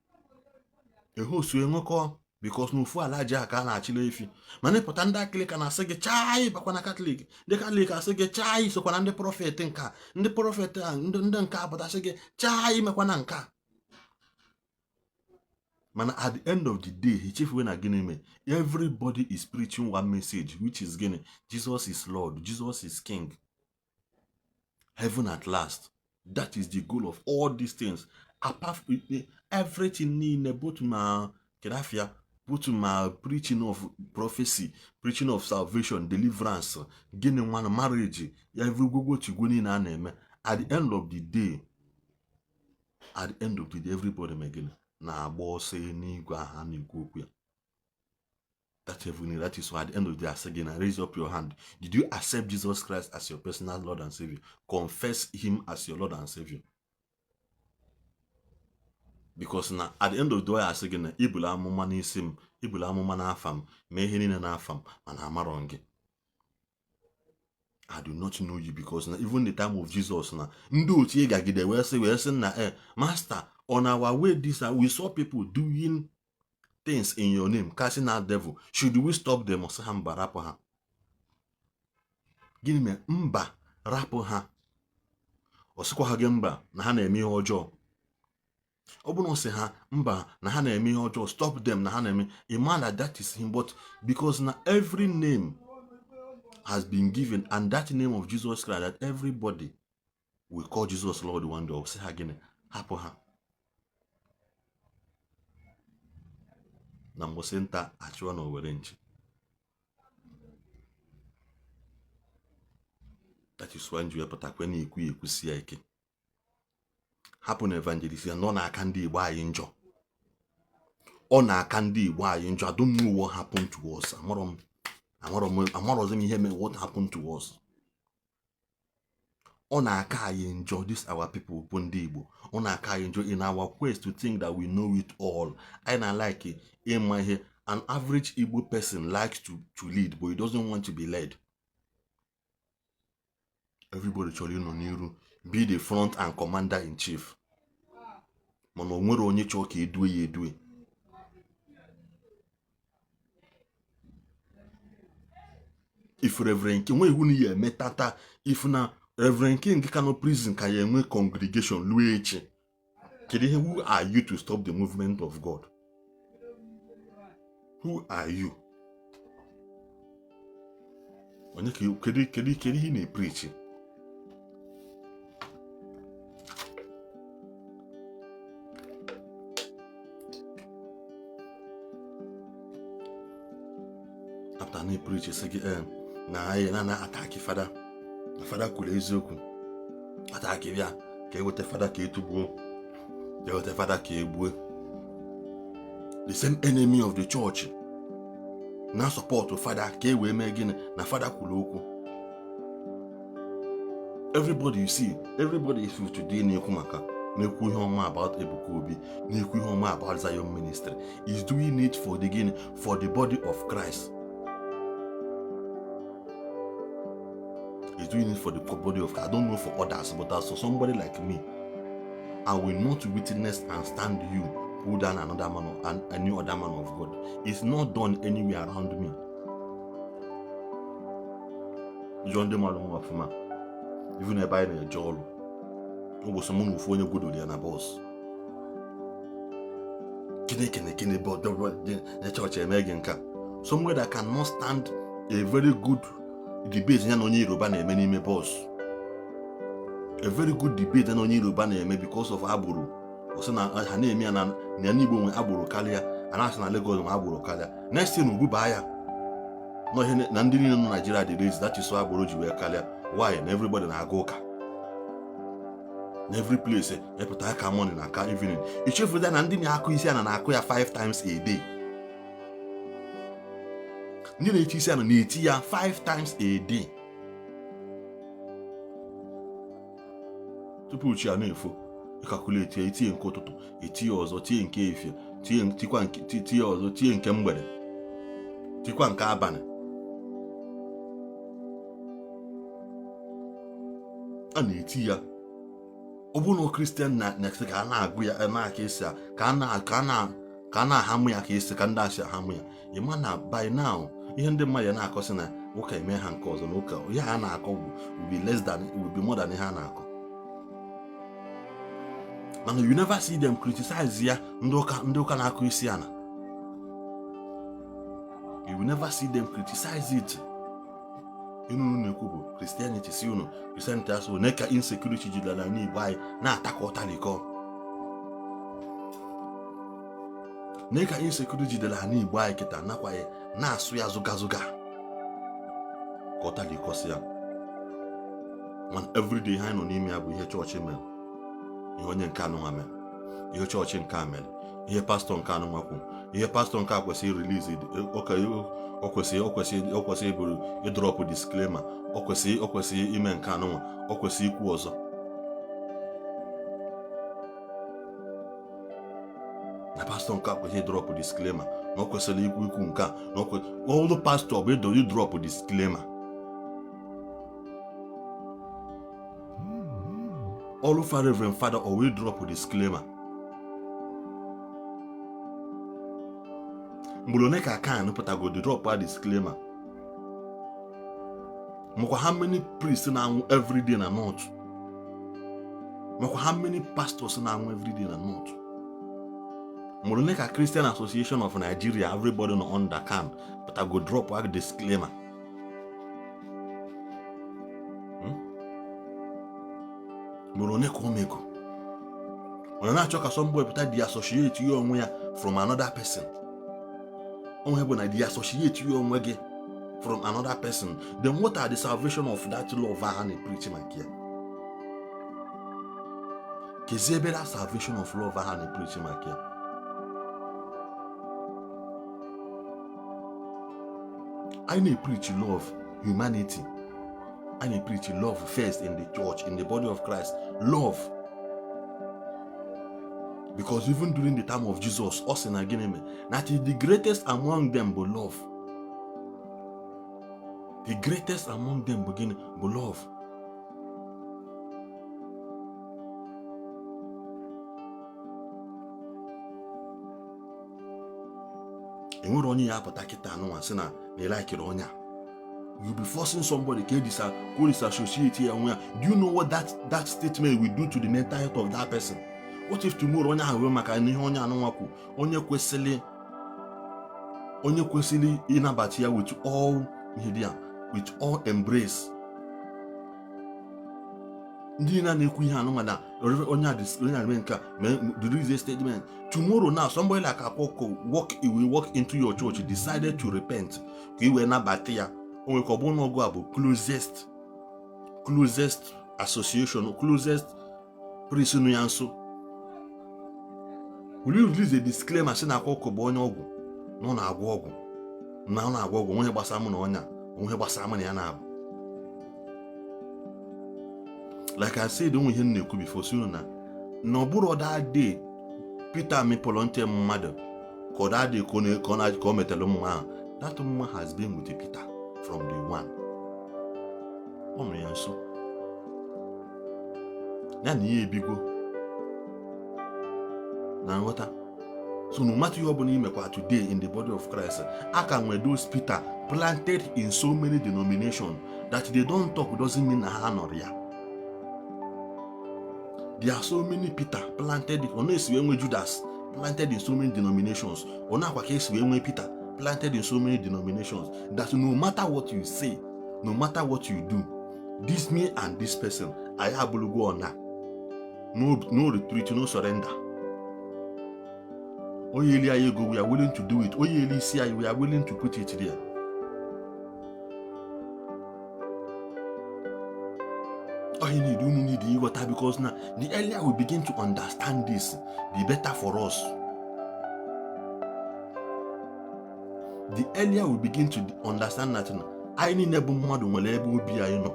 ehosu enwekọ, because n'ofu ala ji aka a na-achịla efi. Mana ịpụta, ndị Anglican na-asị gị chai bakwa na Katọlik, ndị Katọlik asị gị chai sokwa na ndị prophet nka, ndị prophet a, ndị nke apụta sị gị chai mekwa na nka. Mana at the end of the day, he chefuwe na gịnị mee? Everybody is preaching one message, which is gịnị? Jesus is Lord, Jesus is King, heaven at last. That is the goal of all these things. Apart from everything niile, both ma kedafia, both ma preaching of prophecy, preaching of salvation, deliverance, gịnị nwanụ, marriage, every gwogwo tigwo niile a na-eme, at the end of the day, at the end of the day, everybody ma gịnị na-agba ọsọ n'igwe ahụ a na-ekwu okwu ya, that heaven. That is why at the end of the day, I say again, raise up your hand. Did you accept Jesus Christ as your personal Lord and Savior? Confess him as your Lord and Savior, because na at the end of the day, I say again, ibulu amụma n'isi m, ibulu amụma n'afa m, mee ihe niile n'afa m, mana amarọ gị. I do not know you, because na even the time of Jesus, na ndị otu ị gagide wee sị na master, on our way this we saw people doing things in your name, casting out devil. Should we stop them? Ọsị ha mba, rapụ ha. Gịnị mere mba, rapụ ha? Ọ sịkwa ha gị mba na ha na-eme ihe ọjọọ. Ọ bụrụ na ọ sị ha mba na ha na-eme ihe ọjọọ, stop them na ha na-eme, ịma na that is him. But because na every name has been given, and that name of Jesus Christ, that everybody will call Jesus Lord one day, ọ sị ha gịnị? Hapụ ha. Na mgbụsị nta achụọ na owere nchi. That is why m ji wepụtakwa na-ekwu ya ekwusi ya ike. Hapụ na evangelist ya na ọ na-aka ndị Igbo anyị njọ, ọ na-aka ndị Igbo anyị njọ. I don't know what happened to us. Amarọ m, amarọ m, amarọzi m ihe mere. What happened to us? Ọ na-aka anyị njọ. This our people bụ ndị Igbo, ọ na-aka anyị njọ in our quest to think that we know it all. Anyị na-like ịma ihe. An average Igbo person likes to lead, but he doesn't want to be led. Everybody chọrọ ịnọ n'iru, be the front and commander in chief, mana o nwere onye chọọ ka edue ya edue. If Reverend King nwe iwu na ya eme tata, if na Reverend King ka nọ prison ka ya enwe congregation luo echi, kedu ihe? Who are you to stop the movement of God? Who are you? Onye kedu kedu kedu ihe ị na-epreach? After na-epreach, sị gị na anyị na attack fada, na fada kwuru eziokwu, attack ya ka eweta fada ka etugbuo, ka eweta fada ka egbue. The same enemy of the church na support fada ka e wee mee gịnị? Na fada kwuru okwu. Everybody you see, everybody is today na-ekwu maka, na-ekwu ihe ọma about Ebuka Obi, na-ekwu ihe ọma about Zion Ministry, is doing it for the gịnị? For the body of Christ. Is doing it for the body of Christ. I don't know for others, but as for somebody like me, I will not witness and stand you pull down another man of, and any other man of God. It's not done anywhere around me. Jụọ ndị mmadụ nwa ọfụma, even ebe anyị na-eje ọrụ, ụbọchị mụ na ofu onye gwodoro ya na bus, kene kene kene bụ na chọọchị eme gị nka. Somewhere that cannot stand a very good debate ya na onye Yoruba na-eme n'ime bus, a very good debate ya na onye Yoruba na-eme because of agboro. Ọ sị na ha na-eme ya na na Igbo nwe agboro karịa, a na-asị na Lagos nwe agboro karịa. Next thing, ugbu ya na ndị niile nọ Nigeria dị lazy, that is why agboro ji wee karịa. Why? Na everybody na-aga ụka na every place, epụta aka morning na aka evening. Ichefuda na ndị na-akụ isi ana na-akụ ya 5 times a day. Ndị na-eti isi ana na-eti ya 5 times a day tupu chi a na-efo. Ịcalculate ya, etinye nke ụtụtụ, etinye ọzọ, tinye nke efie, tinye tikwa nke, tinye ọzọ, tinye nke mgbede, tikwa nke abalị. A na-eti ya. Ọ bụrụ na Christian na na ka a na-agụ ya na-aka esi ka a na ka a na ka a na-ahamụ ya ka esi ka ndị asị ahamụ ya, ịma na by now ihe ndị mmadụ ya na-akọsị na ụka eme ha nke ọzọ na ụka ihe a na-akọ will be less than, will be more than ihe a na-akọ. Mana you never see them criticize ya. Ndị ụka, ndị ụka na-akụ isi ana, you will never see them criticize it. Unu na-ekwu bụ Christianity, si unu Christianity asụ na ka insecurity jidere n'Igbo anyị na-atakọ ụtalikọ, na ka insecurity jidere ha n'Igbo anyị kịta nakwaghị na-asụ ya zụga zụga ka ọ talikọsị ya. Mana everyday ha nọ n'ime ya bụ ihe chọọchị mere, ihe onye nke anụnwa mere, ihe chọọchị nke a mere, ihe pastọ nke anụnwa kwu, ihe pastọ nke a kwesịrị release, o kwesịrị ịbụrụ ịdrop disclaimer, o kwesịrị ime nke anụnwa, o kwesịrị ikwu ọzọ. Na pastọ nke a kwesịrị ịdrop disclaimer, na o kwesịrị ikwu nke a, na ọlụ pastọ bụ ịdrop disclaimer. Ọlụ fa reverend father o wee drop disclaimer. Mgbe one ka kan pụtagodi drop a disclaimer? Makwa how many priests na-anwụ everyday na north? Makwa how many pastors na-anwụ everyday na north? Mgbe one ka Christian Association of Nigeria, everybody nọ under CAN, pụtago drop a disclaimer? Mgbe one ka o mego? Onye na-achọ ka somebody pụta disassociate ya onwe ya from another person, onwe bụ na disassociate ya onwe gị from another person, then what are the salvation of that love ha na-preach maka ya? Kezi ebe that salvation of love ha na-preach maka ya? Anyị na-preach love, humanity. Anyị na-preach love first in the church, in the body of Christ. Love. Because even during the time of Jesus, ọ sị na gịnị mee? That the greatest among them bụ love. The greatest among them bụ gịnị? Bụ love. Enwere onye ya apụta kịta anụnwa sị na na ị likeri onye a, you be forcing somebody ka edisa ka o disassociate ya onwe ya. Do you know what that statement will do to the mental health of that person? What if tomorrow onye ahụ wee maka ihe onye anụnwa kwu, onye kwesịrị ịnabata ya with all ihe dị ya, with all embrace, ndị niile na-ekwu ihe anụnwa na onye a onye a nke a release a statement tomorrow, now somebody like Akoko walk will walk into your church, decided to repent, ka i wee nabata ya. O nwere ka ọ bụrụ na ọgụ a bụ closest association, closest priest nụ ya nso. Will you release a disclaimer sị na Akoko bụ onye ọgwụ, na ọ na-agwọ ọgwụ, na ọ na-agwọ ọgwụ, onwe gbasara mụ na onye a, onwe gbasara mụ na ya na-abụ? Like I said, onwe ihe m na-ekwu before, si na ọ bụrụ that day Peter mịpụrụ ntị mmadụ ka ọ that day ka ọ metere mma ahụ. That mma has been with Peter from day one. Ọ nọ ya nso, ya na ihe ebigo na nghọta. So no matter ihe ọbụla imekwa today in the body of Christ, a ka nwee those Peter planted in so many denominations that they don't talk doesn't mean na ha nọrọ ya. There are so many Peter planted. Ọ na-esi wee nwee Judas planted in so many denominations, ọ na-akwa ka esi wee nwee Peter planted in so many denominations, that no matter what you say, no matter what you do, this me and this person, anyị abụrụgo ọna. No, no retreat, no surrender. Onye eli anyị ego, we are willing to do it. Onye eli isi anyị, we are willing to put it there. All you need, unu need ịghọta, because na the earlier we begin to understand this, the better for us. The earlier we begin to understand that na anyị niile bụ mmadụ nwere ebe obi anyị nọ,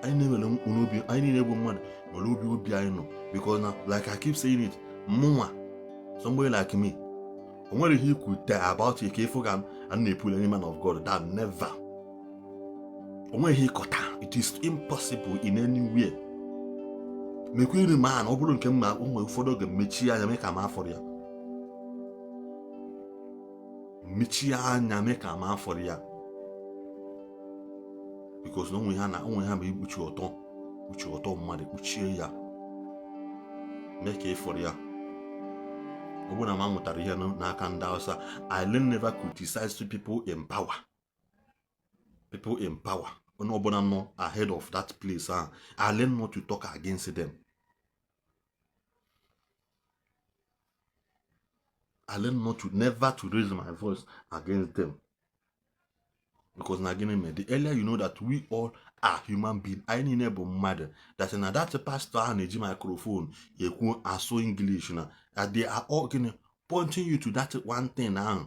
anyị niile nwere obi, anyị niile bụ mmadụ nwere obi anyị nọ, because na like I keep saying it, mụnwa, somebody like me, o nwere ihe ikwu about it ka ịfụ ka m na-epul any man of God. That never. O nweghị ịkọta. It is impossible in any way. Mekwere ma na ọ bụrụ nke mma, o nwere ụfọdụ oge mechie anya mee ka m afọrọ ya, mechie anya mee ka m afọrọ ya, because na onwe ha na onwe ha bụ ikpuchi ọtọ, kpuchi ọtọ mmadụ, kpuchie ya mee ka ịfọrọ ya. Ọ bụrụ na m amụtara ihe n'aka ndị Hausa, I learn never criticize people in power. People in power, onye ọbụla nọ ahead of that place ahụ, I learn not to talk against them. I learn not to, never to raise my voice against them, because na gịnị mere? The earlier you know that we all are human beings, anyị niile bụ mmadụ, that na that pastor ahụ na-eji microphone ekwu asụ English na that they are all gịnị pointing you to that one thing ahụ,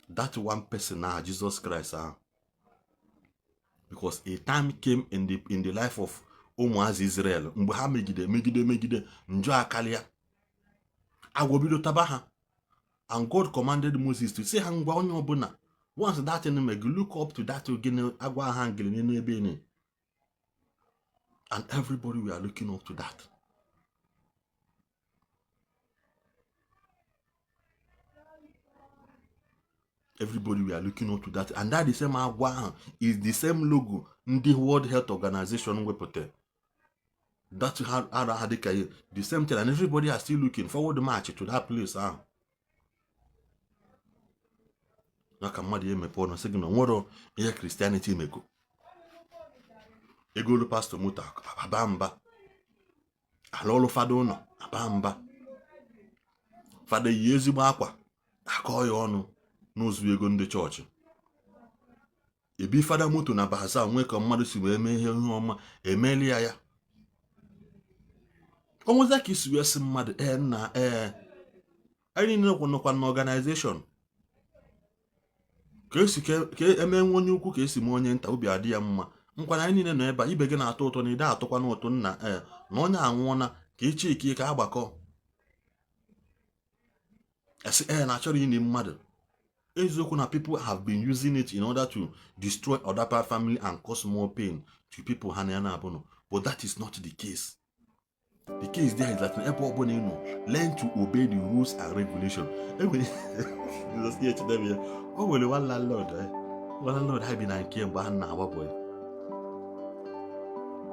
that one person ahụ, Jesus Christ ahụ. Because a time came in the life of ụmụazị Israel mgbe ha megide megide megide njọ akarịa, agwọ bido taba ha, and God commanded Moses to say ha, ngwa, onye ọbụla, once that thing meg, look up to that gịnị, agwa ha ngili n'elu ebe ni, and everybody were looking up to that. Everybody were looking up to that, and that the same agwa ahụ is the same logo ndị World Health Organization wepụtara, that ara ha dịka ihe the same thing, and everybody are still looking forward march to that place ahụ. Na ka mmadụ ya emepe ọnụ sị gị na onwero ihe Christianity mego, egolu pastor moto aba mba, ala ọrụ fada ụlọ aba mba, fada yi ezigbo akwa. Akọ ya ọnụ n'ụzọ ego ndị chọọchị, ebi fada moto na bazaar, nwee ka mmadụ si wee mee ihe ọma emeeli ya. Ya o nweza ka isi wee sị mmadụ, ee nna, ee, anyị niile nọkwa na organization, ka esi ka eme nwe onye ukwu, ka esi mee onye nta, obi adị ya mma. Nkwana anyị niile nọ ebe a, ibe gị na-atọ ụtọ na ide atọkwa n'ụtọ. Nna, ee, na onye anwụọna, ka iche ike ka agbakọ esi, ee, na achọrọ ini mmadụ. Eziokwu na people have been using it in order to destroy other family and cause more pain to people ha na ya na-abụnụ, but that is not the case. The case there is that ebe ọbụla ị nọ, learn to obey the rules and regulation. Enwere ya, o nwere one landlord, one landlord ha bi na nke mgbe ha na-agba boy.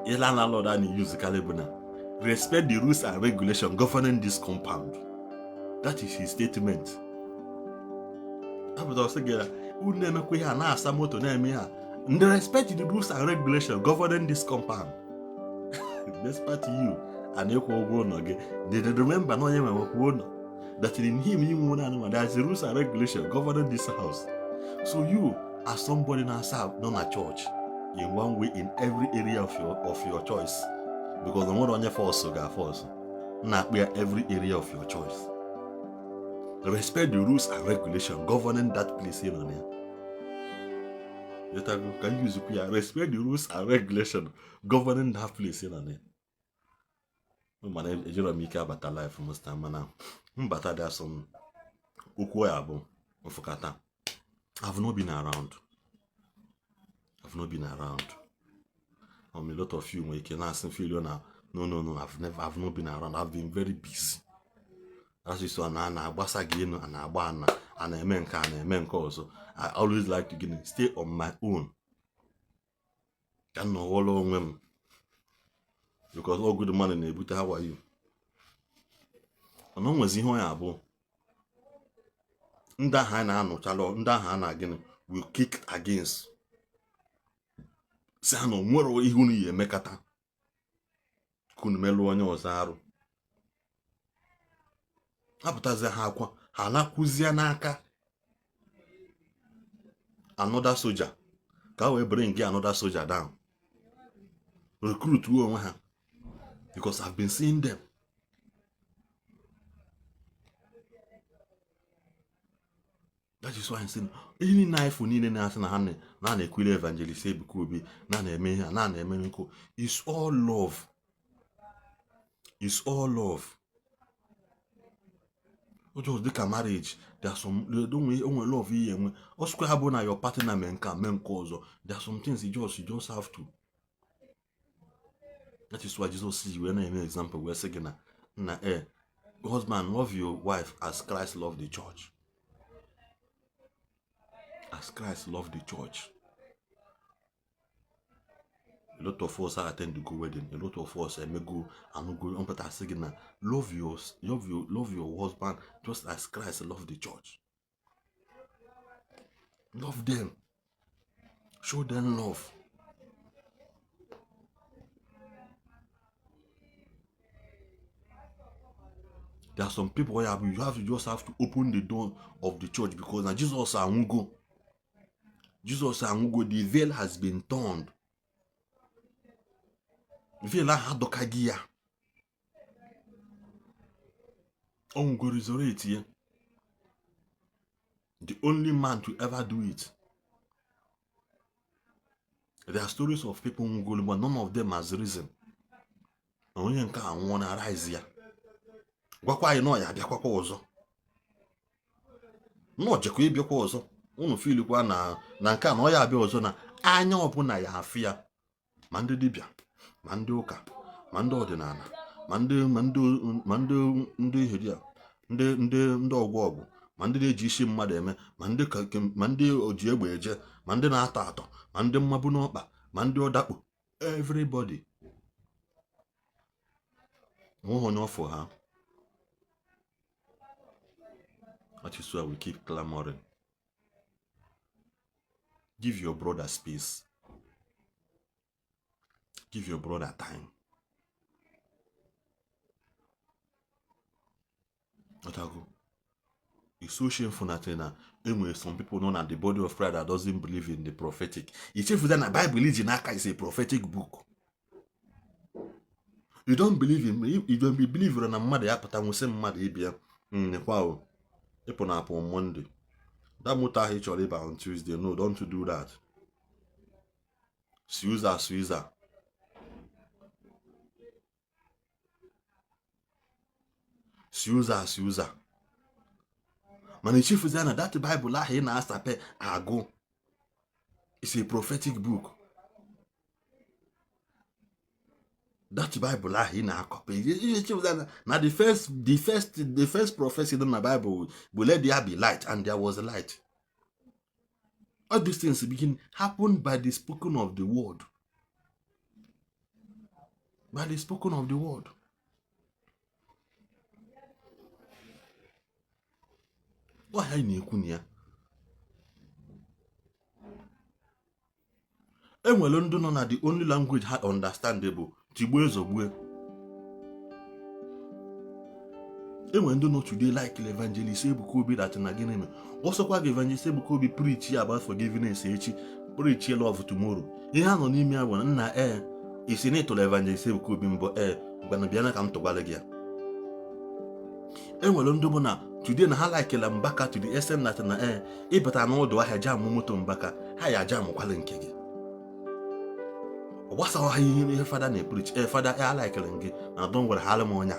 Ihe landlord a na-use karị bụ na respect the rules and regulation governing this compound. That is his statement. Apụta ọsị gị na unu na-emekwa ihe a, na-asa moto, na-eme ihe a, ndị respect the rules and regulation governing this compound, despite you a na-ịkwụ ụgwọ ụlọ gị. They remember na onye nwe nwekwa ụlọ, that in him inwe ụlọ anụmanụ, there is rules and regulation governing this house. So you as somebody na-asa nọ na church in one way, in every area of your choice, because onwere onye force ga-force na-akpụ ya, every area of your choice, respect the rules and regulation governing that place ị nọ na ya. Yotago ka m use ya, respect the rules and regulation governing that place ị nọ na ya. Mana ejiro m ike abata life most time, mana mbata dị asọ m okwu ya bụ mfụkata. I've not been around, I've not been around. A lot of you nwere ike na-asị feel na no, no, no, I've never, I've not been around. I've been very busy. Asụsụ na a na-agbasa gị enu, a na-agba ana, a na-eme nke a, na-eme nke ọzọ. I always like to gịnị, stay on my own, ka m nọwọrọ onwe m, because all good mmadụ na-ebute. How are you? Mana o nwezi ihe ọ ya abụ, ndị ahụ anyị na-anụchalụ, ndị ahụ a na gịnị will kick against, si ha na onwere ihe unu ya emekata ka unu melụọ onye ọzọ arụ. Apụtazie ha akwa, ha nakwuzie n'aka another soldier ka wee bring another soldier down, recruit onwe ha, because I've been seeing them. That is why I'm saying, ihe niile anyị fụ niile na-asị na ha na na-ekwere evangelist Ebuka Obi na na-eme ihe a na na-eme nkụ, is all love, is all love. Ụjọ dịka marriage, there are some onwe love ihe enwe ọsụkwa ha bụ na your partner mee nke a, mee nke ọzọ. There are some things you just have to. That is why Jesus ji wee na-eme example, wee sị gị na nna, e husband, love your wife as Christ loved the church, as Christ loved the church. A lot of us attend the go wedding, a lot of us emego anugo mpụta, sị gị na love your husband just as Christ loved the church. Love them, show them love. There are some people where you have to just have to open the door of the church, because na Jesus anwụgo, Jesus anwụgo. The veil has been turned. Veil ahụ adọkaghị ya, ọ nwụgo, resurrect ya, the only man to ever do it. There are stories of people nwụgoro, but none of them has risen. Na onye nke a nwụọ na rise ya, gwakwa anyị na ọ ya abịakwakwa ọzọ, na ọ jekwa ịbịakwa ọzọ. Unu filikwa na nke a na ọ ya abịa ọzọ, na anya ọbụla ya afụ ya, ma ndị dibịa, ma ndị ụka, ma ndị ọdịnala, ma ndị iheria, ndị ọgwụ ọgwụ, ma ndị na-eji isi mmadụ eme, ma ndị oji egbe eje, ma ndị na-atọ atọ, ma ndị mmabụ n'ọkpa, ma ndị ọdakpo, everybody, onweghị onye ọfụ ha. That is why we keep clamoring. Give your brother space, give your brother time. Otago. It's so shameful that na enwere some people nọ na the body of Christ that doesn't believe in the prophetic. Ichefuza na Bible iji n'aka is a prophetic book. You don't believe in, you don't believe na mmadụ ya pụta nwụsị mmadụ ịbịa nekwa o ịpụ na apụ on Monday, that moto ahụ ị chọrọ ịba on Tuesday, no, don't do that. Si ụzọ a, si ụzọ a, si ụzọ a, si ụzọ a. Mana ichefuzi na that Bible ahụ ị na-asape agụ is a prophetic book. That Bible ahụ ị na-akọpe, ichefuzi na the first prophecy dị na Bible bụ "Let there be light, and there was light." All these things begin happen by the spoken of the word, by the spoken of the word. Ọhịa anyị na-ekwu na ya, enwere ndị nọ na the only language ha understand bụ tigbue zogbue. Enwere ndị nọ today like Evangelist Ebuka Obi that na gịnị mere ọsọkwa gị Evangelist Ebuka Obi preach about forgiveness echi, preach love tomorrow, ihe a nọ n'ime ya bụ na nna ee isi na ịtụrụ Evangelist Ebuka Obi mbọ ee ngwana bịa na ka m tụgwara gị ya. Enwere ndị bụ na today na ha likela Mbaka to the extent that na ee ịbata n'ọdụ ahịa jam moto Mbaka, ha ya jamụkwala nke gị. Ọ gbasaghị ha ihe fada na-epreach. Ee, fada, ee, alikere gị na don gwara ha alụ m ọnya.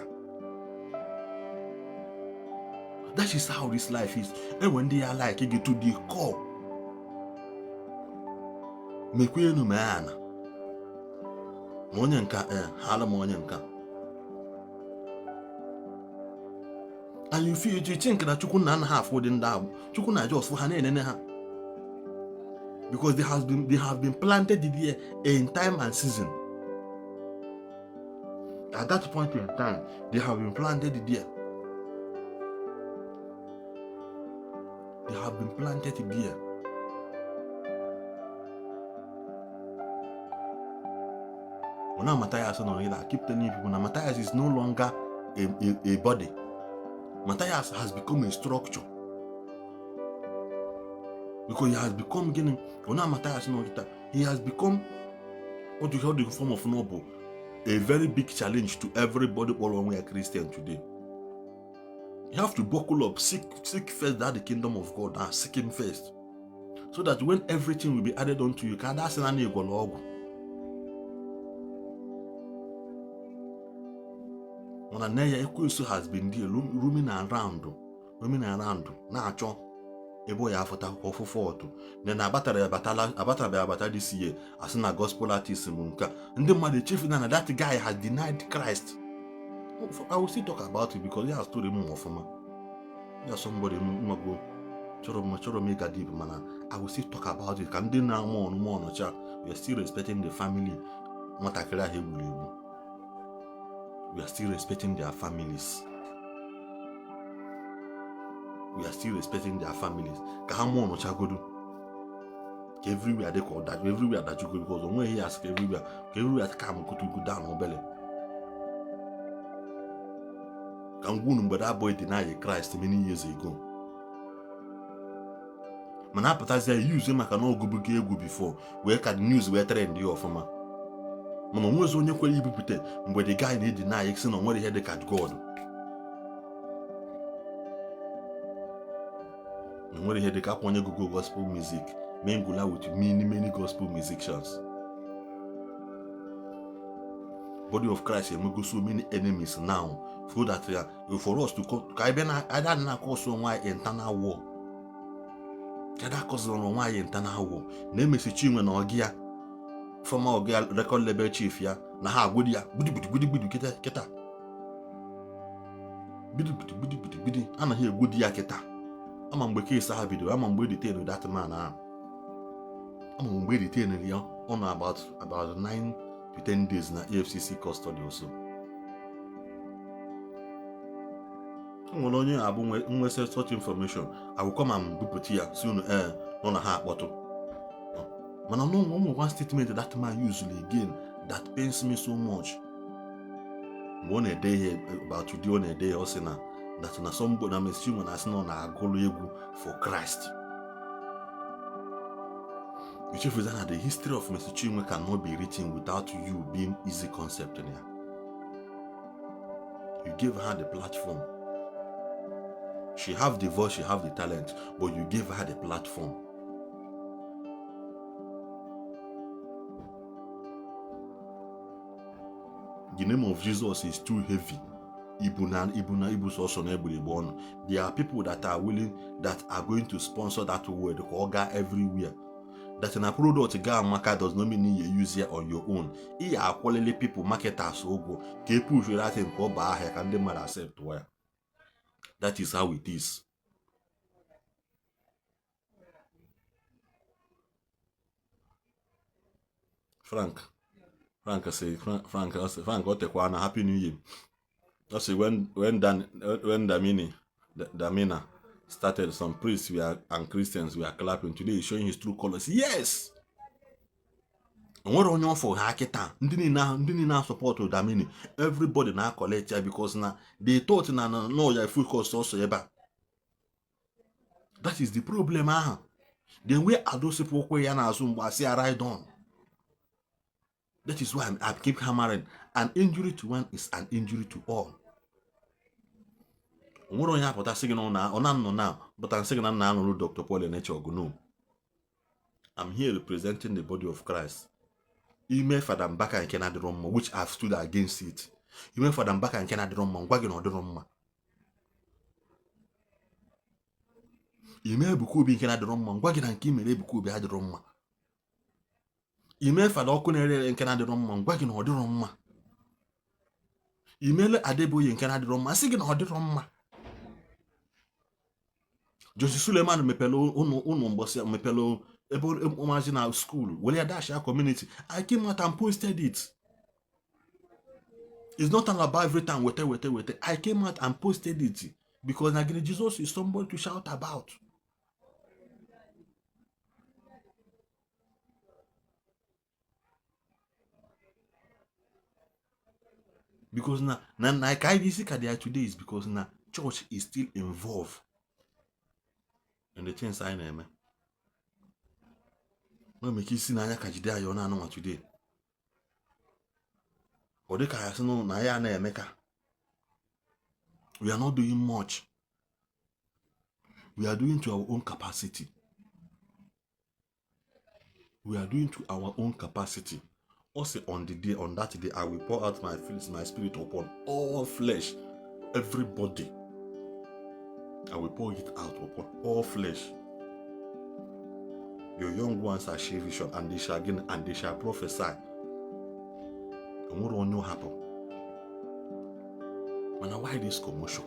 That is how this life is. Enwe ndị ya like gị to the core, mekwa enu mee ana ma onye nka ee ha alụ m onye nka. And you feel, you think na Chukwu na anaghị afụ ụdị ndị ahụ. Chukwu na just ha na-enene ha because they have been planted there in time and season. At that point in time, they have been planted there, they have been planted there. Now Matthias nọ here. I keep telling people na Matthias is no longer a body. Matthias has become a structure because he has become gịnị? Now Matthias nọ kịta, he has become what you call the form of noble, a very big challenge to everybody kpọrọ onwe ya Christian today. You have to buckle up, seek first that the kingdom of God and seek him first, so that when everything will be added unto you, ka ada asị na na-egwọrọ ọgwụ. Mana nne ya ekwensu has been there roaming around, roaming around, na-achọ ebe ọ ya afụta akwụkwọ ọfụfụ ọtụ na abatara abatala abatara abata this year, asị na gospel artist bụ nke a. Ndị mmadụ echefu na that guy has denied Christ. I will still talk about it because ya story m ọfụma ya somebody mmago chọrọ m ịga deep, mana I will still talk about it ka ndị na-amụ ọnụmụ ọnọcha. We are still respecting the family nwatakịrị ahụ egburu egbu. We are still respecting their families. We are still respecting their families. Ka ha mụọ ọnọchagodo, ka everywhere dị ka ọ dajụ, everywhere dajugo, because o nweghị ya asị ka everywhere ka m kutugu down obele. Ka m gwa unu, mgbe that boy deny Christ many years ago, mana apụtazi ya use maka na ọgụbugo egwu before wee ka the news wee trend ya ọfụma, mana onwezi onye kwere ibupụta mgbe the guy na-edeny sị na o nwere ihe dị ka God, na nwere ihe dị ka akwa onye gugo gospel music, mingle with many many gospel musicians. Body of Christ enwego so many enemies now, so that for us to come ka anyị bịa na anyị na-akọsọ onwe anyị internal war, ka anyị akọsọrọ onwe anyị internal war na-emesi Chinwe na ọgị ya, former ọgị ya, record label chief ya, na ha agwụdi ya gbidigbidi kịta kịta, gbidigbidi gbidi anaghị egwudi ya kịta. Ama mgbe case ha bidoro, ama mgbe detain that man ahụ, ama mgbe detain ya, ọ nọ about 9 to 10 days na EFCC custody also. O nwere onye abụ nwesị such information, I will come and bupụta ya si unu ee nọ na ha akpọtụ. Mana no one one statement that man used again that pains me so much. Mgbe ọ na-ede ihe about today, ọ na-ede ya, ọ sị na That na somebody na Mercy Chinwo na-asị na ọ na-agụlụ egwu for Christ. Ichefuza na the history of Mercy Chinwo cannot be written without you being Easy Concept in ya. You gave her the platform. She have the voice, she have the talent, but you gave her the platform. The name of Jesus is too heavy. Ibu na ibu na ibu sọsọ na egburegbu ọnụ. There are people that are willing, that are going to sponsor that word ka ọ gaa everywhere. That na product ga amaka does not mean you use it on your own. Ị ya akwụlili people, marketers, ụgwọ ka e push that thing ka ọ baa ahịa ka ndị mmadụ accept ya. That is how it is. Frank Frank say Frank Frank ọ tekwa na Happy New Year. Ọ sị when Damini Damina started, some priests were and Christians were clapping. Today he's showing his true colors. Yes! Nwere onye ọfụ ha kịta, ndị niile ahụ, ndị niile na-support Damini, everybody na-collect ya because na they thought na na no ya focus ọsọ ebe a. That is the problem ahụ. Then where are those people kwụ ya n'azụ mgbe asị ya ride on? That is why I keep hammering. An injury to one is an injury to all. Nwere onye apụta sị gị na ọ na-anọ na pụta sị gị na nna anụrụ Dr. Paul Enenche ọgụ. No, I'm here representing the body of Christ. Ime Fada Mbaka nke na-adịrọ mma, which I've stood against it. Ime Fada Mbaka nke na-adịrọ mma, ngwa gị na ọ dịrọ mma. Ime Ebuka Obi nke na-adịrọ mma, ngwa gị na nke imere Ebuka Obi adịrọ mma. Ime Fada ọkụ na-ere ere nke na-adịrọ mma, ngwa gị na ọ dịrọ mma. Imele Adeboye nke na-adịrọ mma, sị gị na ọ dịrọ mma. Josi Suleman mepere ụnụ ụnụ mgbọsị mepere ebe ụmụazị na school were ya dash ya community. I came out and posted it. It's not all about every time wete wete wete. I came out and posted it because na gịnị, Jesus is somebody to shout about. Because na na na ka anyị isi ka they are today is because na church is still involved in the things anyị na-eme. Nwere ike isi n'anya ka jide anyị ọ na-anụnwa today. Ọ dị ka ya sị na ya na-eme ka we are not doing much. We are doing to our own capacity. We are doing to our own capacity. Also on the day, on that day, I will pour out my spirit upon all flesh. Everybody. I will pour it out upon all flesh. Your young ones are share vision and they shall gain and they shall prophesy. Onwere onye hapụ. Mana why this commotion?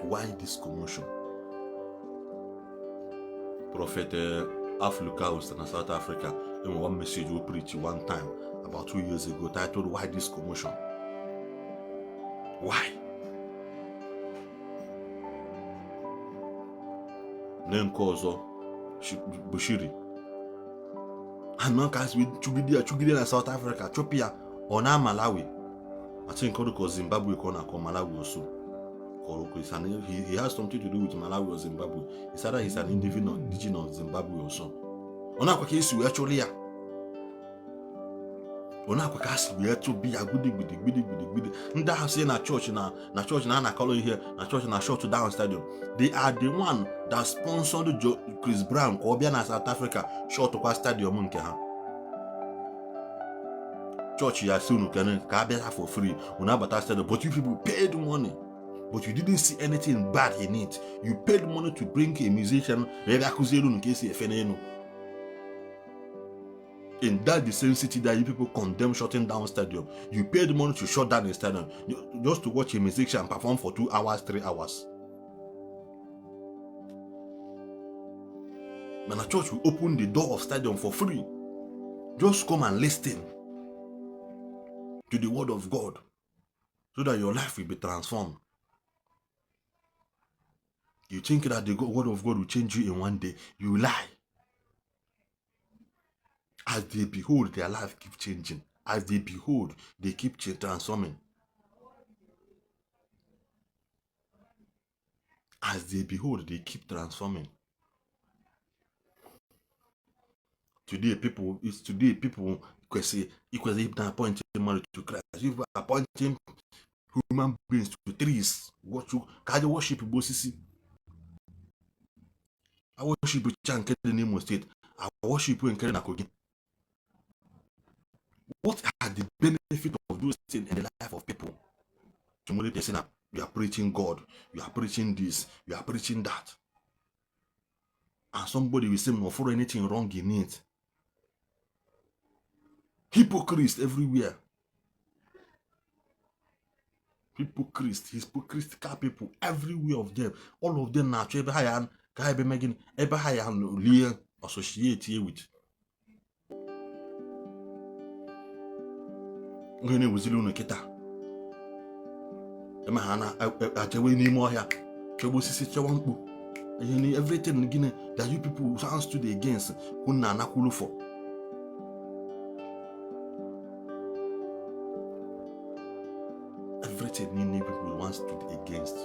Why this commotion? Prophet Alph Lukau na South Africa enwe one message we preach one time about 2 years ago titled "Why This Commotion?" Why? Ne nke ọzọ, Bushiri anọ ka si chụgide ya, chụgide na South Africa, chụpụ ya, ọ na Malawi. I think ọ dịka Zimbabwe ka ọ na-akọ, Malawi oso he has something to do with Malawi or Zimbabwe. He said that he's an indigenous of Zimbabwe also. Ọ na-akwa ka esi wee chụrụ ya, ọ na-akwa ka si wee chụbi ya gbidi gbidi gbidi gbidi gbidi. Ndị ahụ si na chọọchị na chọọchị na anakọrọ ihe na chọọchị na shut down stadium, they are the one that sponsored Chris Brown ka ọ bịa na South Africa shut kwa stadium nke ha. Chọọchị ya si unu kene ka a bịa for free, unu abata stadium, but you people paid money, but you didn't see anything bad in it. You paid money to bring a musician wee bịa kụziere unu ka esi efe n'elu in that the same city that you people condemn shutting down stadium. You paid money to shut down a stadium just to watch a musician perform for 2 hours, 3 hours. Mana church will open the door of stadium for free. Just come and listen to the word of God so that your life will be transformed. You think that the word of God will change you in one day. You lie. As they behold, their life keep changing. As they behold, they keep transforming. As they behold, they keep transforming. Today people is today people kwesịrị ikwesịrị na appoint mmadụ to Christ. You appointing human beings to trees. Ka ha worship bụ osisi. A worship cha nke dị n'Imo State, a worship nke dị na Kogi. What are the benefit of those things in the life of people? Tomorrow they say na you are preaching God, you are preaching this, you are preaching that. And somebody will say no for anything wrong in it. Hypocrites everywhere. Hypocrites, hypocritical people everywhere of them. All of them na-achọ ebe ha ya ka ha ebe mee gịnị ebe ha ya lie associate with. Onye na-ewuzili unu kịta eme ha na-achewe n'ime ọhịa chewe osisi chewe mkpu ihe ni everything gịnị that you people sounds to the against unu na-anakwulu for. Everything niile people want stood against,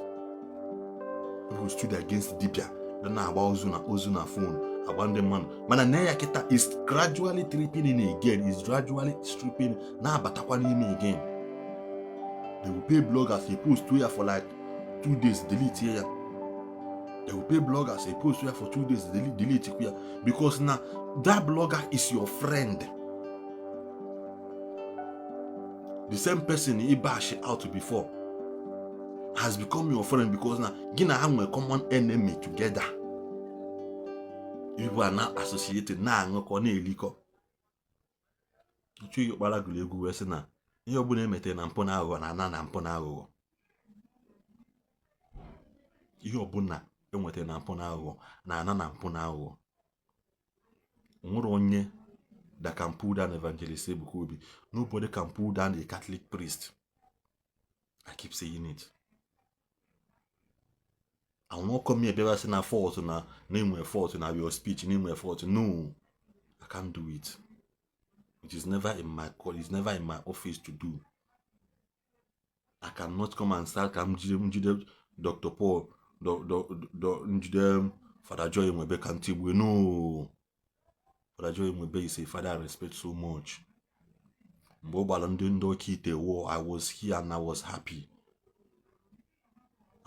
people stood against dibia dị na-agba ozu na ozu na phone agba ndị mmadụ, mana na ya kịta is gradually tripping in again, is gradually stripping na-abatakwa n'ime again. They will pay bloggers a post ya for like 2 days, delete ya. They will pay bloggers a post ya for 2 days, delete ya, because na that blogger is your friend, the same person he bash out before has become your friend, because na gị na ha nwere common enemy together. You are now associated, na-aṅụkọ na-elikọ. Chuyi Ọkpara gụrụ egwu wee sị na ihe ọbụla emetere na mpụ na aghụghọ na-ana na mpụ na aghụghọ. Ihe ọbụla enwetara na mpụ na aghụghọ na-ana na mpụ na aghụghọ. Nwere onye that can pull down Evangelist Ebuka Obi. Nobody can pull down a Catholic priest. I keep saying it. I will not come here bịa sị na fault na na-enwe fault na your speech, na-enwe fault. No, I can't do it. It is never in my call. It's never in my office to do. I cannot come and start ka m jide Dr. Paul, njide Father Joy Nwebe ka m tigbue. No, Father Joy Nwebe is a father I respect so much. Mgbe ọ gbara ndị ọka ite war, I was here and I was happy.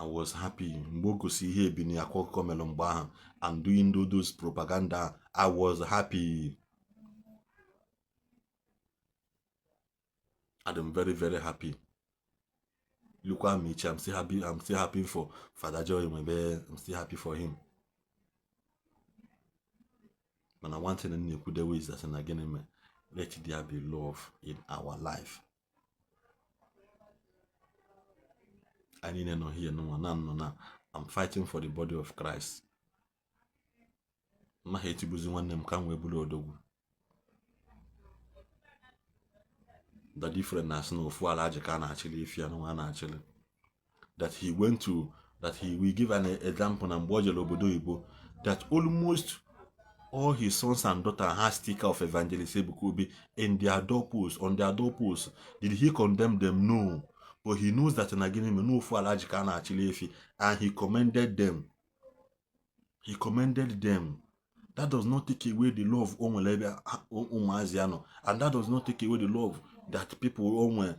I was happy. Mgbe o gosi ihe ebini akwa ọkụkọ mere mgbe ahụ and doing those propaganda, I was happy. I'm very, very happy. Look at me, I'm still happy. I'm still happy for Father Joy Nwebe. I'm still happy for him. But I want to know is that again, let there be love in our life. I need to know here, no, no, no, no. I'm fighting for the body of Christ. Ma ha etigbuzi nwanne m ka m wee bụrụ odogwu. The difference na asị na ofu ala aji ka a na-achịlị efi anụ a na-achịlị. That he went to, that he will give an example na mgbe o jere obodo oyibo, that almost all his sons and daughters had sticker of Evangelist Ebuka Obi in their doorposts, on their doorposts. Did he condemn them? No. But he knows that na gịnị mere na ofu ala ji ka a na-achịlị efi, and he commended them. He commended them. That does not take away the love o nwere ebe ụmụazị ya nọ, and that does not take away the love that people onwe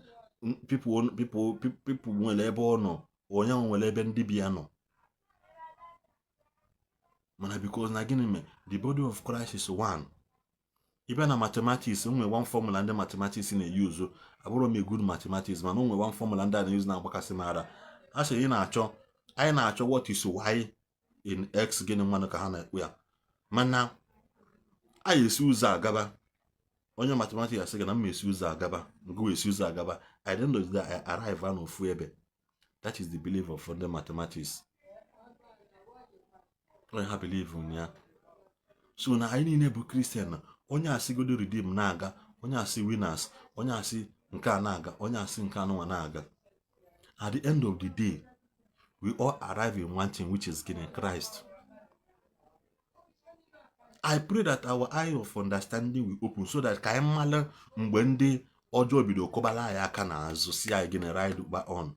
people people people nwere ebe ọ nọ, onye nwere ebe ndị bi ya nọ. Mana because na gịnị mere the body of Christ is one. Ị bịa na mathematics, o nwere one formula ndị mathematics na-eyuzu. Abụrụ m a good mathematics, mana o nwere one formula ndị a na-eyuzu na-agbakasị m ara. A sị anyị na-achọ what is y in x, gịnị mmanụ ka ha na-ekwu ya, mana anyị esi ụzọ agaba. Onye mathematics asị gị na m esi ụzọ agaba, ngụ esi ụzọ agaba. At the end of the day, I arrive n'ofu ebe. That is the belief of the mathematics. Onye ha believe in ya. So na anyị niile bụ Christian, onye asịgodo Redeem na-aga, onye asị Winners, onye asị nke a na-aga, onye asị nke anụnwa na-aga. At the end of the day, we all arrive in one thing, which is gịnị? Christ. I pray that our eye of understanding will open so that ka anyị mara mgbe ndị ọjọọ bido kụbara anyị aka n'azụ si anyị gịnị ride back on.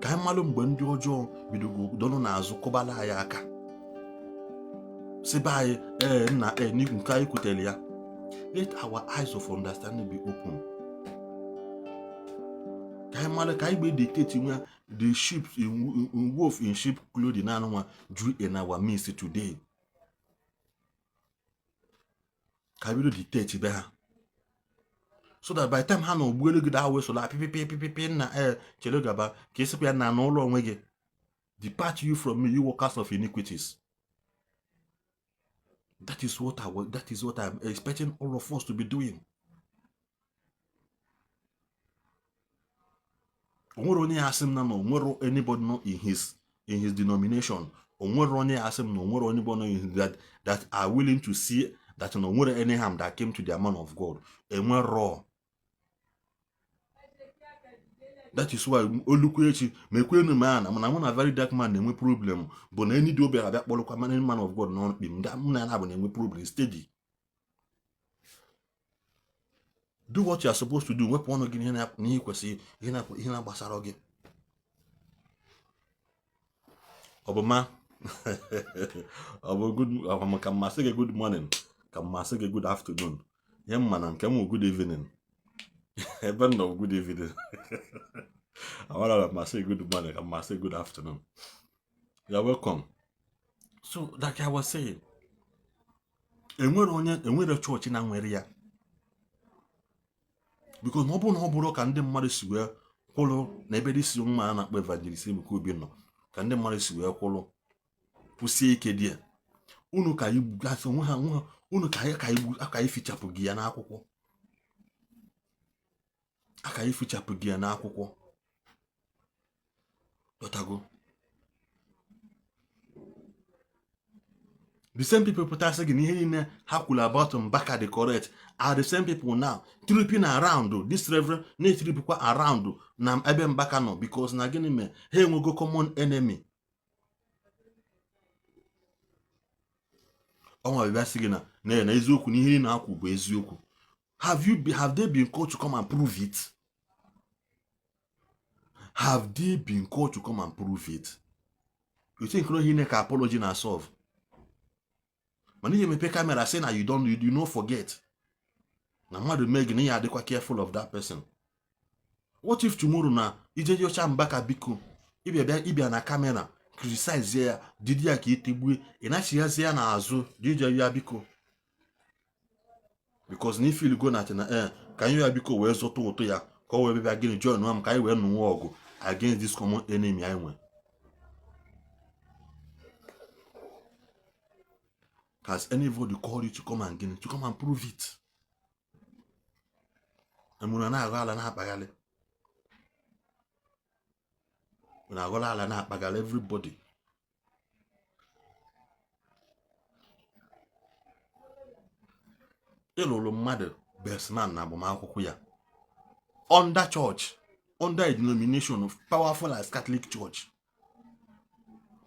Ka anyị malụ mgbe ndị ọjọọ bidogo dọnụ n'azụ kụbala anyị aka, sịba anyị, ee, nna, ee, nke anyị kwutere ya. Let our eyes of understanding be open, ka anyị mara ka anyị gbe dictate nwa the sheep in wolf in sheep clothing na anụnwa ju in our midst today. Ka bido dictate be ha, so that by the time ha na ụgbọelu gị daa wee sola pipipipipipi, nna, ee, chere gaba ka esikwa ya na n'ụlọ onwe gị. Depart you from me, you workers of iniquities. That is what I'm expecting all of us to be doing. Onwere onye ya asị m na onwere anybody no in his denomination, onwere onye ya asị m na onwere anybody no in his, that are willing to see that na onwere any harm that came to their man of God. Enwero. That is why olukwu echi mekwenu m a na mụ na very dark man na-enwe problem bụ na enyi dị obi abịa kpọrọkwa man of God n'ọnụ kpi m, mụ na ya na-abụ na-enwe problem steady. Do what you are supposed to do. Wepụ ọnụ gị n'ihe kwesịrị, ihe na-agbasara gị. Ọ bụ ma ọ bụ good ka mmasị gị good morning, ka mmasị gị good afternoon. Ihe mma na nke m good evening. Ebe m nọ, good evening. Awara na mmasị good morning, ka mmasị good afternoon. You are welcome. So like I was saying, enwere onye enwere chọọchị na nwere ya, because na ọ bụrụ na ọ bụrụ ka ndị mmadụ si wee kwụrụ na ebe dị si mma a na-akpọ Evangelist Ebuka Obi nọ, ka ndị mmadụ si wee kwụrụ kwụsie ike dị ya, unu ka gasị onwe ha onwe ha, unu ka anyị ka anyị fichapụ gị ya n'akwụkwọ, aka anyị fichapụ gị ya n'akwụkwọ. Dọtago the same people pụtasị gị na ihe niile ha kwuru about Mbaka dị correct are the same people now tripping around this reverend, na-etripụkwa around na ebe Mbaka nọ, because na gịnị mere? Ha enwego common enemy. Ọnwa bịa sị gị na eziokwu na ihe niile akwu bụ eziokwu. Have they been called to come and prove it? Have they been called to come and prove it? You think no ihe ka apology na solve? Mana ihe mepe camera sị na you don't you no forget na mmadụ mee gị na ihe, adịkwa careful of that person. What if tomorrow na ije yocha Mbaka, biko, ịbịa bịa ịbịa na camera criticize ya, didi ya ka itegbue, ị nachighazi ya n'azụ jije ya biko, because na ifil go na na ka anyị ya biko wee zụta ụtụ ya ka ọ wee bịa gịnị join m ka anyị wee nụnwe ọgụ against this common enemy anyị nwe. Has anybody called you to come and gịnị, to come and prove it? Emuna na-aghọ ala na-akpaghalị, na-aghọrọ ala na-akpaghalị everybody. Ịlụrụ mmadụ best man na agbamakwụkwọ ya under church, under a denomination of powerful as Catholic Church,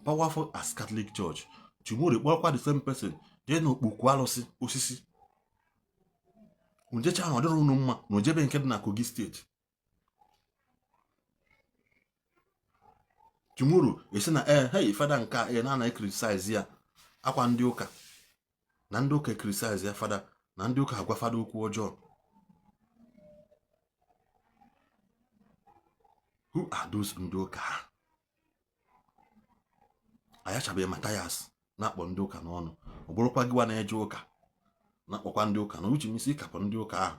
powerful as Catholic Church. Tomorrow kpọrọkwa the same person jee n'okpukwu alụsị osisi njecha na ọ dịrị unu mma na ojebe nke dị na Kogi State. Tomorrow esi na ee, hey, fada nke a ee na-anaghị criticize ya, akwa ndị ụka na ndị ụka criticize ya, fada na ndị ụka agwa fada okwu ọjọọ. Who are those ndị ụka ha? Ayachabeghị Mathias na-akpọ ndị ụka n'ọnụ. Ọ bụrụkwa gịwa na-eje ụka na-akpọkwa ndị ụka na uche m isi ịkapụ ndị ụka ahụ.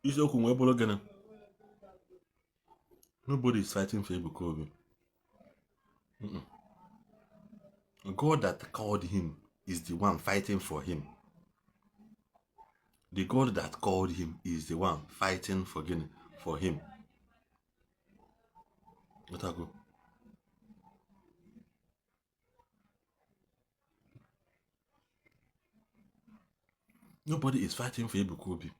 Isiokwu wee bụrụ gịnị? Nobody is fighting for Ebuka Obi. God that called him is the one fighting for him. The God that called him is the one fighting for gịnị? For him. Ghọtago? Nobody is fighting for Ebuka Obi.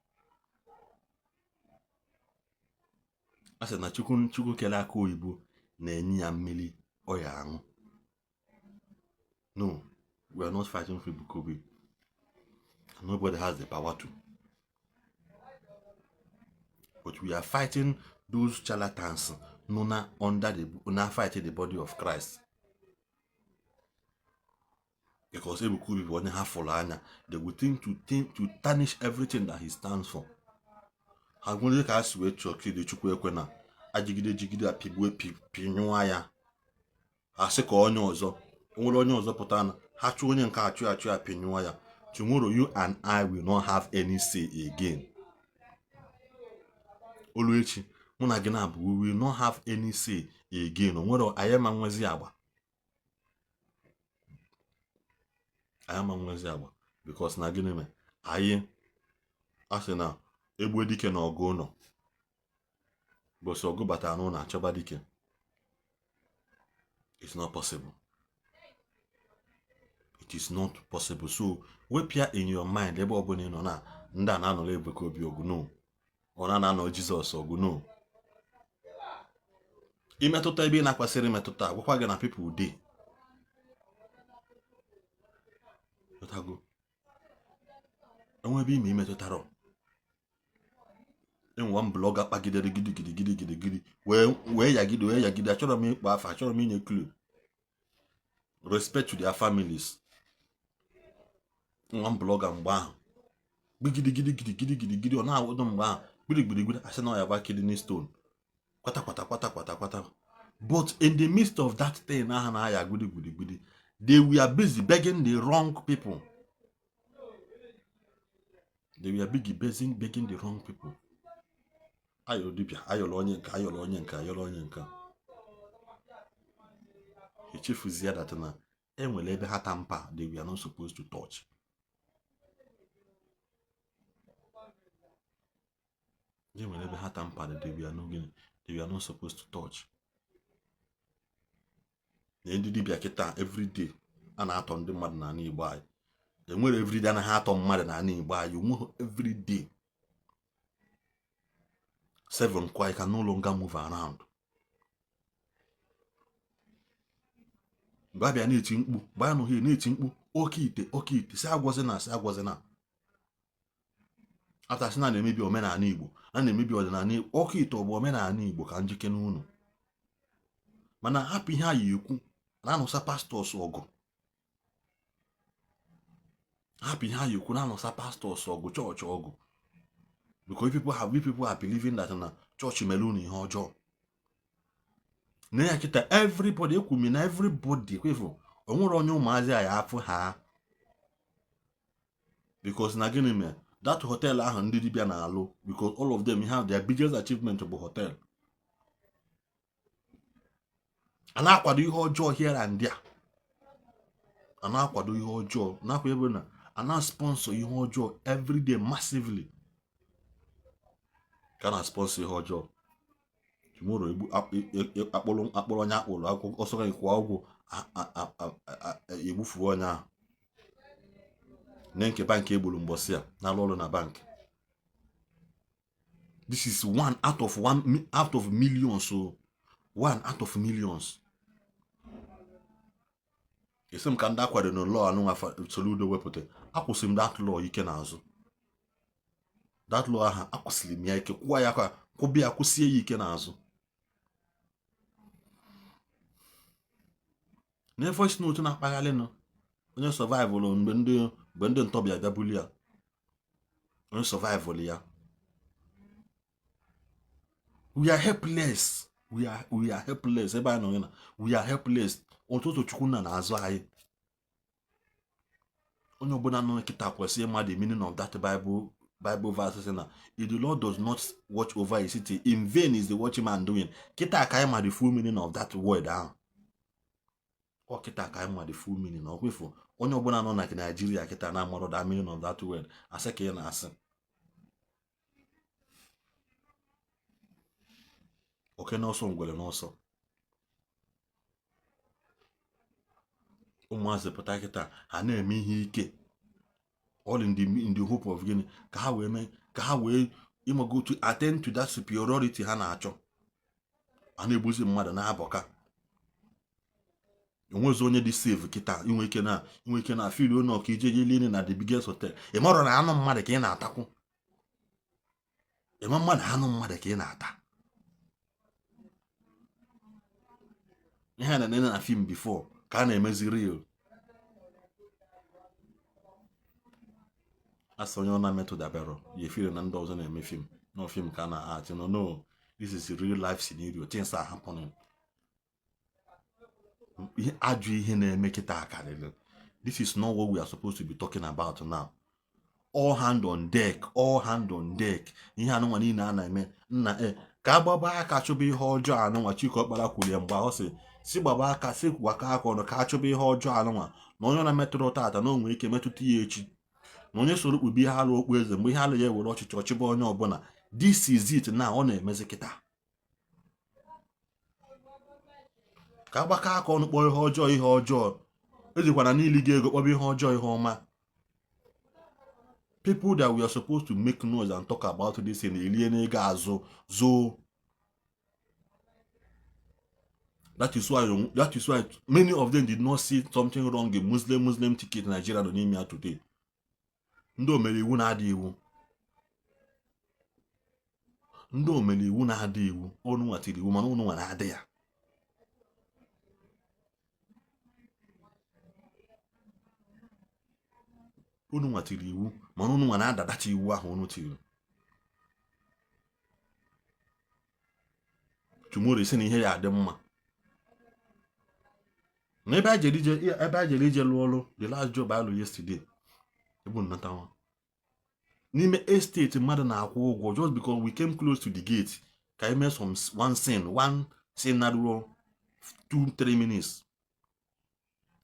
A sị na Chukwu, Chukwu kere aka oyibo na-enye ya mmiri ọ ya aṅụ. No. We are not fighting for Ebuka Obi. Nobody has the power to. But we are fighting those charlatans nọ na under the na fight the body of Christ. Because Ebuka Obi bụ onye ha fụrụ anya, they will think to tarnish everything that he stands for. Ha nwere ka ha si wee chọọ kide Chukwu ekwe na ajigide jigide apịgbue pịnyụọ ya, ha sị ka onye ọzọ nwere onye ọzọ pụta na ha chụọ onye nke achụ achụ ya pịnyụọ ya. Tomorrow you and I will not have any say again. Olu echi mụ na gị na-abụ, we will not have any say again. O nwere anyị ma nwezi agba, anyị ma nwezi agba, because na gịnị mere anyị a sị na egbe dike na ọgụ ụlọ bụsị ọgụ batara n'ụlọ achọba dike. It's not possible. It is not possible. So wepụ ya in your mind. Ebe ọbụla ị nọ na ndị a na-anọrọ Ebuka Obi ọgụ, no. Ọ na-anọ Jizọs ọgụ, no. Imetụta ebe ị na-akwasịrị imetụta, gwakwa gị na people dey Otago. Enwe ebe ime imetụtara enwe one blogger kpagidere gidi gidi gidi gidi gidi wee yagide wee yagide. Achọrọ m ịkpọ afa, achọrọ m inye clue. Respect to their families. Nwa blogger mgbe ahụ gidi gidi gidi gidi gidi gidi, ọ na-awụdo mgbe ahụ gbiri gbiri gbiri, asị na ọ ya gba kidney stone, kwata kwata kwata kwata kwata. But in the midst of that thing ahụ na-aya gbiri gbiri gbiri, they were busy begging the wrong people. They were busy begging the wrong people. Ayọrọ dibịa, ayọrọ onye nke, ayọrọ onye nke, ayọrọ onye nke. Echefuzie that na enwere ebe ha tamper they were not supposed to touch. Enwere ebe ha tamper they were not supposed to touch. Na ndị dibịa kịta, everyday a na-atọ ndị mmadụ n'ala Igbo anyị. Enwere everyday anaghị atọ mmadụ n'ala Igbo anyị, onweghị everyday. 7 kwa, you can no longer move around. Mgbe abịa na-eti mkpu, mgbe anọghị na-eti mkpu oke ite oke ite, si agwọzina, si agwọzina. After sị na na-emebi omenala Igbo, a na-emebi ọdịnala Igbo. Oke ite ọ bụ omenala Igbo ka njike n'unu, mana hapụ ihe anyị ekwu na-anụsa pastors ọgụ, hapụ ihe anyị ekwu na-anụsa pastors ọgụ, chọọchị ọgụ, because if people are believing that na chọọchị mere unu ihe ọjọọ na ya kịta. Everybody ekwumi na everybody kwefu o nwere onye ụmụazị a ya afụ ha, because na gịnị mere that hotel ahụ ndị dibịa na-alụ, because all of them have their biggest achievement bụ hotel. A na-akwado ihe ọjọọ here and there, a na-akwado ihe ọjọọ nakwa ebe na a na-sponsor ihe ọjọọ everyday massively, ka na sponsor ihe ọjọọ. Tomorrow egbu akpụrụ akpụrụ onye akpụrụ akwụkwọ ọsọ gị kwụọ ụgwọ, egbufuo onye ahụ na nke bankị egburu mgbọsị a na-alụ ọrụ na bankị. This is one out of one out of millions, so one out of millions. Esi m ka ndị akwado na law anụnwa Soludo wepụta, akwụsịrị m that law ike n'azụ. That law ahụ akwụsịrị m ya ike, kwụọ ya ka kwụbịa ya, kwụsie ya ike n'azụ. Na voice note na-akpaghalịnụ onye survival mgbe ndị ntọbịa bịa buli ya, onye survival ya. We are helpless, we are helpless. Ebe anyị nọ na we are helpless. Ụtụtụ Chukwu na na-azụ anyị. Onye ọbụla nọ nkịta kwesịrị ịma the meaning of that Bible verse sị na if the Lord does not watch over a city, in vain is the watchman doing. Kịta ka anyị ma the full meaning of that word ahụ. Ọ kịta ka anyị ma the full meaning. Ọ kwefu onye ọbụla nọ na Nigeria kịta na-amarọ that meaning of that word, asị ka ị na-asị oke n'ọsọ, ngwere n'ọsọ. Ụmụazị pụta kịta, ha na-eme ihe ike, all in the hope of gịnị? Ka ha wee mee ka ha wee ịmago to attend to that superiority ha na-achọ. A na-egbuzi mmadụ na-abọka. Onwezi onye dị safe kịta. Inwe ike na inwe ike na feel onye ọka ije je lie na the biggest hotel. Ị marọ na anụ mmadụ ka ị na-atakwu. Ịma mmadụ, anụ mmadụ ka ị na-ata. Ihe a na-ene na film before ka a na-emezi real. Asị onye ọ na-emetụ dabere ya efere na ndị ọzọ na-eme film, no film ka a na-act. No, no, this is real life scenario. Things are happening. Ihe ajọ ihe na-eme kịta karịrị. This is not what we are supposed to be talking about now. All hand on deck, all hand on deck. Ihe anụnwa niile a na-eme nna e ka agbaba aka chụba ihe ọjọọ anụnwa. Chike Ọkpara kwuru ya mgbe ọ sị si gbaba aka, si gwakọ aka ọnụ ka achụba ihe ọjọọ anụnwa, na onye na-emetụrụ tata na o nwere ike metụta ya echi, na onye soro kpube ihe alụ okpu eze mgbe ihe alụ ya ewere ọchịchị ọchịba onye ọbụla. This is it na ọ na-emezi kịta. Ka agbakọ aka ọnụ kpọọ ihe ọjọọ ihe ọjọọ. Ejikwana niile gị ego kpọba ihe ọjọọ ihe ọma. People that we are supposed to make noise and talk about this in elie n'ego azụ zoo. That is why many of them did not see something wrong in Muslim ticket Nigeria nọ n'ime ya today. Ndị omere iwu na-adị iwu, ndị omere iwu na-adị iwu, ọnụ nwatiri iwu mana ụnụ nwa na-adị ya. Unu nwatiri iwu mana unu nwa na-adadacha iwu ahụ unu tiri. Tomorrow isi na ihe ya adị mma na ebe a jere ije, ebe a jere ije lụọ ọrụ. The last job I lụ yesterday, ebu nnata nwa n'ime estate mmadụ na-akwụ ụgwọ, just because we came close to the gate ka anyị mee some one scene, one scene na ruo 2-3 minutes.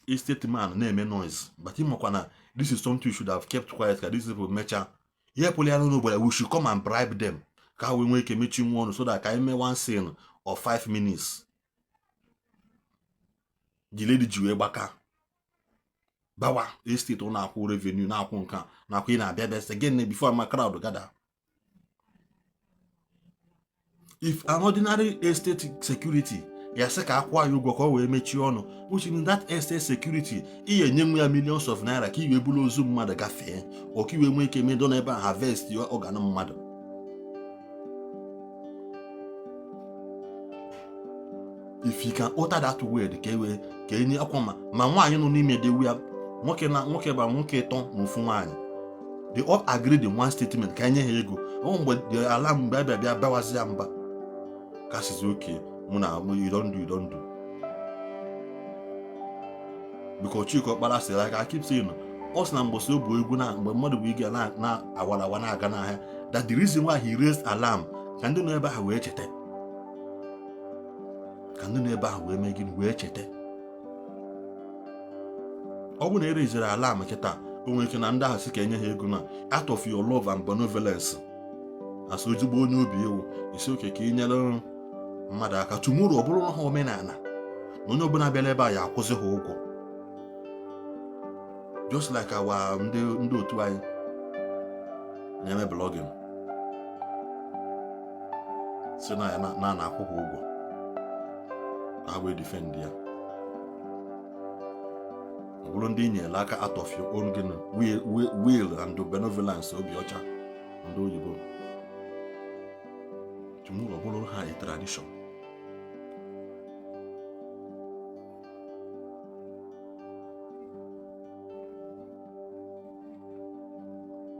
Estate man na-eme noise, but ịmakwa na this is something you should have kept quiet ka these people mechaa ihe pụrụ ya n'obodo. We should come and bribe them ka ha wee nwee ike mechi nwa ọnụ so that ka anyị mee one scene of 5 minutes. The lady ji wee gbaka bawa estate ọ na-akwụ revenue, na-akwụ nka na-akwụ. Ị na-abịa bịa sị gịnị before my crowd gather. If an ordinary estate security ya sị ka akwụ ya ụgwọ ka ọ wee mechie ọnụ, which means that estate security ị enye nwe ya millions of naira ka i wee buru ozu mmadụ gafee, ọ ka i wee nwee ike medo n'ebe a harvest ya organ mmadụ. If you can utter that word, ka e wee ka enye akwa ma nwaanyị nọ n'ime dewu ya, nwoke na nwoke ba nwoke ịtọ na ofu nwaanyị, they all agreed in one statement ka enye ha ego. Ọ mgbe the ala mgbe abịa bịa bawazi ya mba ka sizi oke mụ na you don do, you don do, because Chike Ọkpara sịrị, like I keep saying, ọ sị na mgbe o bụ egwu na mgbe mmadụ bụ ige na awara awa na-aga n'ahịa, that the reason why he raised alarm ka ndị nọ ebe ahụ wee cheta, ka ndị nọ ebe ahụ wee mee gịnị, wee cheta. Ọ bụrụ na ereziri alarm kịta, o nwere ike na ndị ahụ sị ka enye ha ego na out of your love and benevolence as ozigbo onye obi ewu isi oke ka ị nyere mmadụ aka. Tomorrow ọ bụrụ na ha omenala na onye ọbụla bịara ebe a ya akwụsị ha ụgwọ, just like our ndị otu anyị na-eme blogging si na ya na na-akwụ ha ụgwọ ka ha wee defend ya. Ọ bụrụ ndị nyere aka out of your own gịnị, will and benevolence, obi ọcha ndị oyibo, tomorrow ọ bụrụ ha a tradition.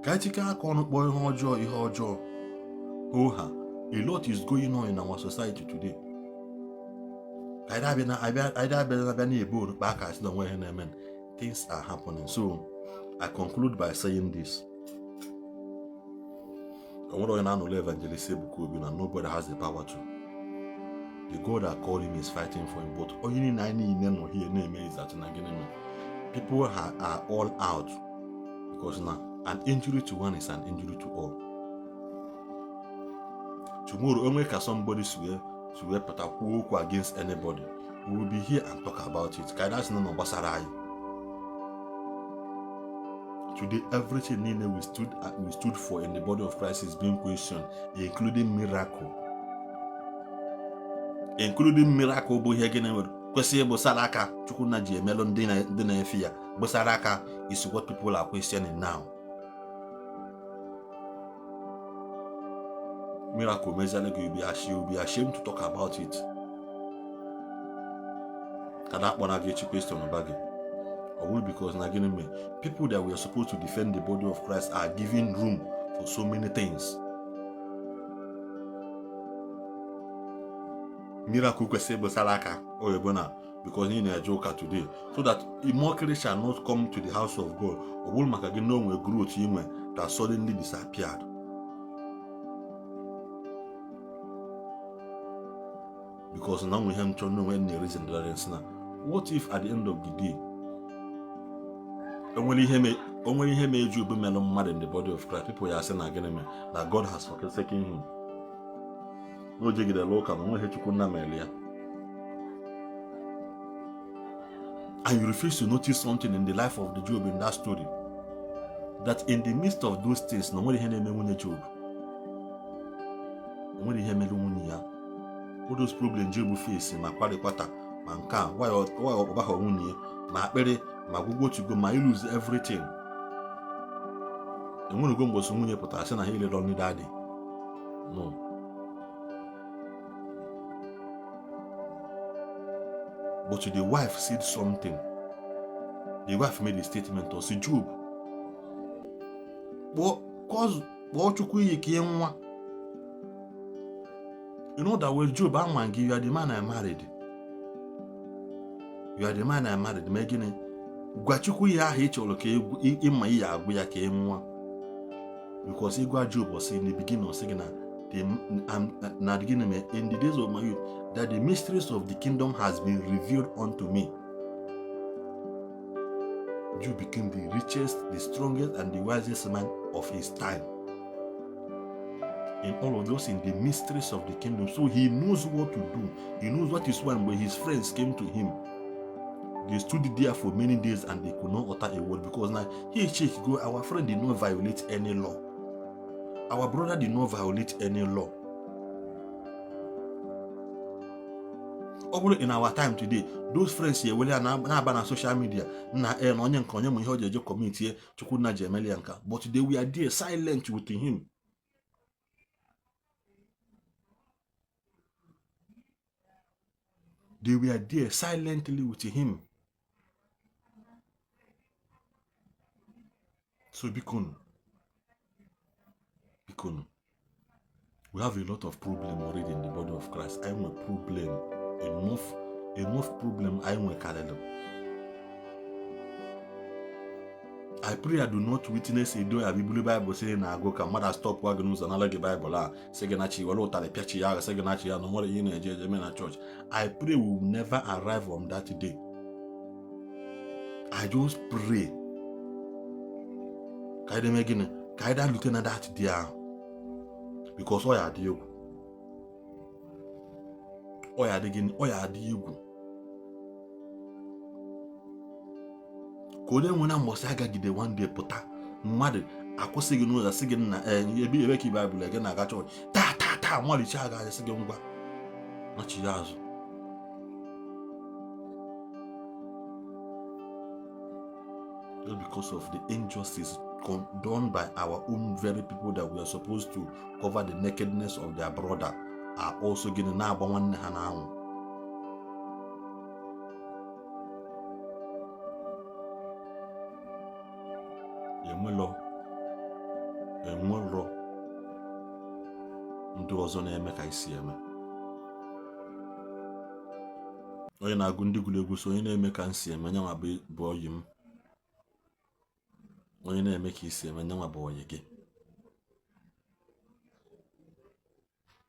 Ka anyị chịkọ aka ọnụ kpọọ ihe ọjọọ ihe ọjọọ. Oha, a lot is going on in our society today. Ka anyị abịa na-abịa na-ebu orukpa aka asị na onwe ihe na-eme. Things are happening. So I conclude by saying this: o nwere onye na-anụlụ Evangelist Ebuka Obi na nobody has the power to. The God that called him is fighting for him, but onye niile anyị niile nọ here na-eme is that na gịnị mere people are all out, because na an injury to one is an injury to all. Tomorrow onwe ka somebody si wee pụta kwuo okwu against anybody, we will be here and talk about it ka anyị asị na gbasara anyị. Today everything niile we stood for in the body of Christ is being questioned, including miracle, including miracle bụ ihe gịnị nwere Kwesịrị ịbụ saraka Chukwunna ji emelụ ndị na-efe ya bụ saraka is what people are questioning now. Miracle meziala gị, you be ashamed to talk about it. Ka na akpọna gị echi question ba gị. Ọ bụrụ because na gịnị mere people that were supposed to defend the body of Christ are giving room for so many things. Miracle kwesịrị ịbụ saraka oyibo na because ị na-eje ụka today so that mockery shall not come to the house of God. Ọ bụrụ maka gị na onwe growth inwe that suddenly disappeared. Because na nwe ihe m chọrọ n'onwe na reason that na what if at the end of the day onwere ihe mee Job melụ mmadụ in the body of Christ, people ya asị na gịnị mere na God has forsaken him, na o jegidere ụka na onweghị Chukwunna mere ya. And you refuse to notice something in the life of the Job in that story, that in the midst of those things na onwere ihe na-eme nwunye Job, onwere ihe mere nwunye ya. All those problems Job face, ma kwarịkwata ma nke a why ọkpọbaghọ nwunye ya, ma akpịrị ma gwụgwọ tugo ma lose everything. Enwerugo mgbe nwunye pụtara sị na ha ilere ọnụ daddy. No. But the wife said something. The wife made a statement or say, Job, kpọọ Chukwu iyi ka ị nwa. In other words, Job, anwa gị, you are the man I married. You are the man I married. Mee gịnị? Gwa Chukwu ihe ahụ ị chọrọ ka ịma ihe agwụ ya ka ị nwa. Because ịgwa Job ọ sị in the beginning, ọ sị gị na gịnị mee in the days of my youth that the mysteries of the kingdom has been revealed unto me. Job became the richest, the strongest, and the wisest man of his time. In all of those, in the mysteries of the kingdom. So he knows what to do. He knows what is when his friends came to him. They stood there for many days and they could not utter a word because now he check go, our friend did not violate any law. Our brother did not violate any law. Ọ bụrụ in our time today, those friends ewere ya na-aba na social media na na onye nke onye ma ihe o ji eje committee Chukwunna ji emeli ya nka, but they were there silent with him. They were there silently with him. So bikonu, bikonu, we have a lot of problem already in the body of Christ. I nwere problem enough problem I nwekarịrị. I pray I do not witness a day abibulu Bible sị na-agụ ka mmadụ stop gị n'ụzọ nara gị Bible a sị gị na chi were ụtarị pịachi ya sị gị na chi ya na nwere ihe na-eje eje mee na church. I pray we will never arrive on that day. I just pray ka anyị deme gịnị ka anyị dalute na that day ahụ, because ọ ya adị egwu, ọ ya adị gịnị, ọ ya adị egwu ka onye nwere mbọsị agagide one day pụta mmadụ akwụsị gị n'ụzọ sị gị na ebe ebe ka Baịbụl gị na-aga chọọchị taa taa taa malicha aga sị gị ngwa nachi ya azụ. Just because of the injustice done by our own very people that we are supposed to cover the nakedness of their brother are also gịnị na-agba nwanne ha n'anwụ. Enwelo ndị ọzọ na-eme ka isi eme. Onye na-agụ ndị gụrụ egwu so onye na-eme ka nsi eme nyanwa bụ oyi m. Onye na-eme ka isi eme nyanwa bụ oyi gị.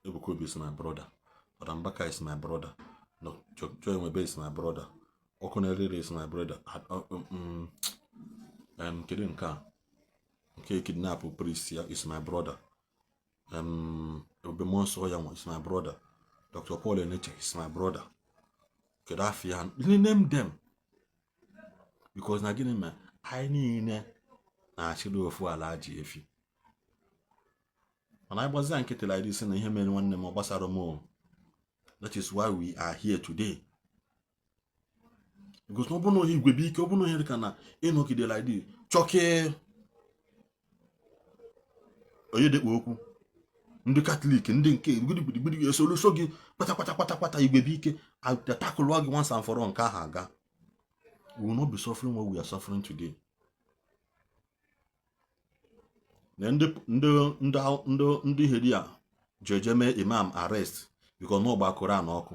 Ebuka Obi is my brother. Fada Mbaka is my brother. No, Joy Nwebe is my brother. Ọkụ is my brother. Kedu nke a? Nke kidnap priest ya is my brother. Ebube Muonso ya nwa is my brother. Dr. Paul Enenche is my brother. Kedu afọ ya? Name them. Because na gịnị mere anyị niile na-achịrị ofu ala ji efi. Mana anyị gbazia nkịtị like this na ihe mere nwanne m ọ gbasara m. That is why we are here today. Because na ọ bụrụ na igwe bụ ike, ọ bụrụ na ihe dị ka na ịnọgide like this chọkee onye dekpo okwu ndị Catholic, ndị nke gbidigbidi esoluso gị kpata kpata kpata kpata, igwe bụ ike atakụlụọ gị once and for all, nke ahụ aga. We will not be suffering what we are suffering today. Na ndị ndị ndị ndị ndị heria ji eje mee imam arrest because na ọgba Koran ọkụ,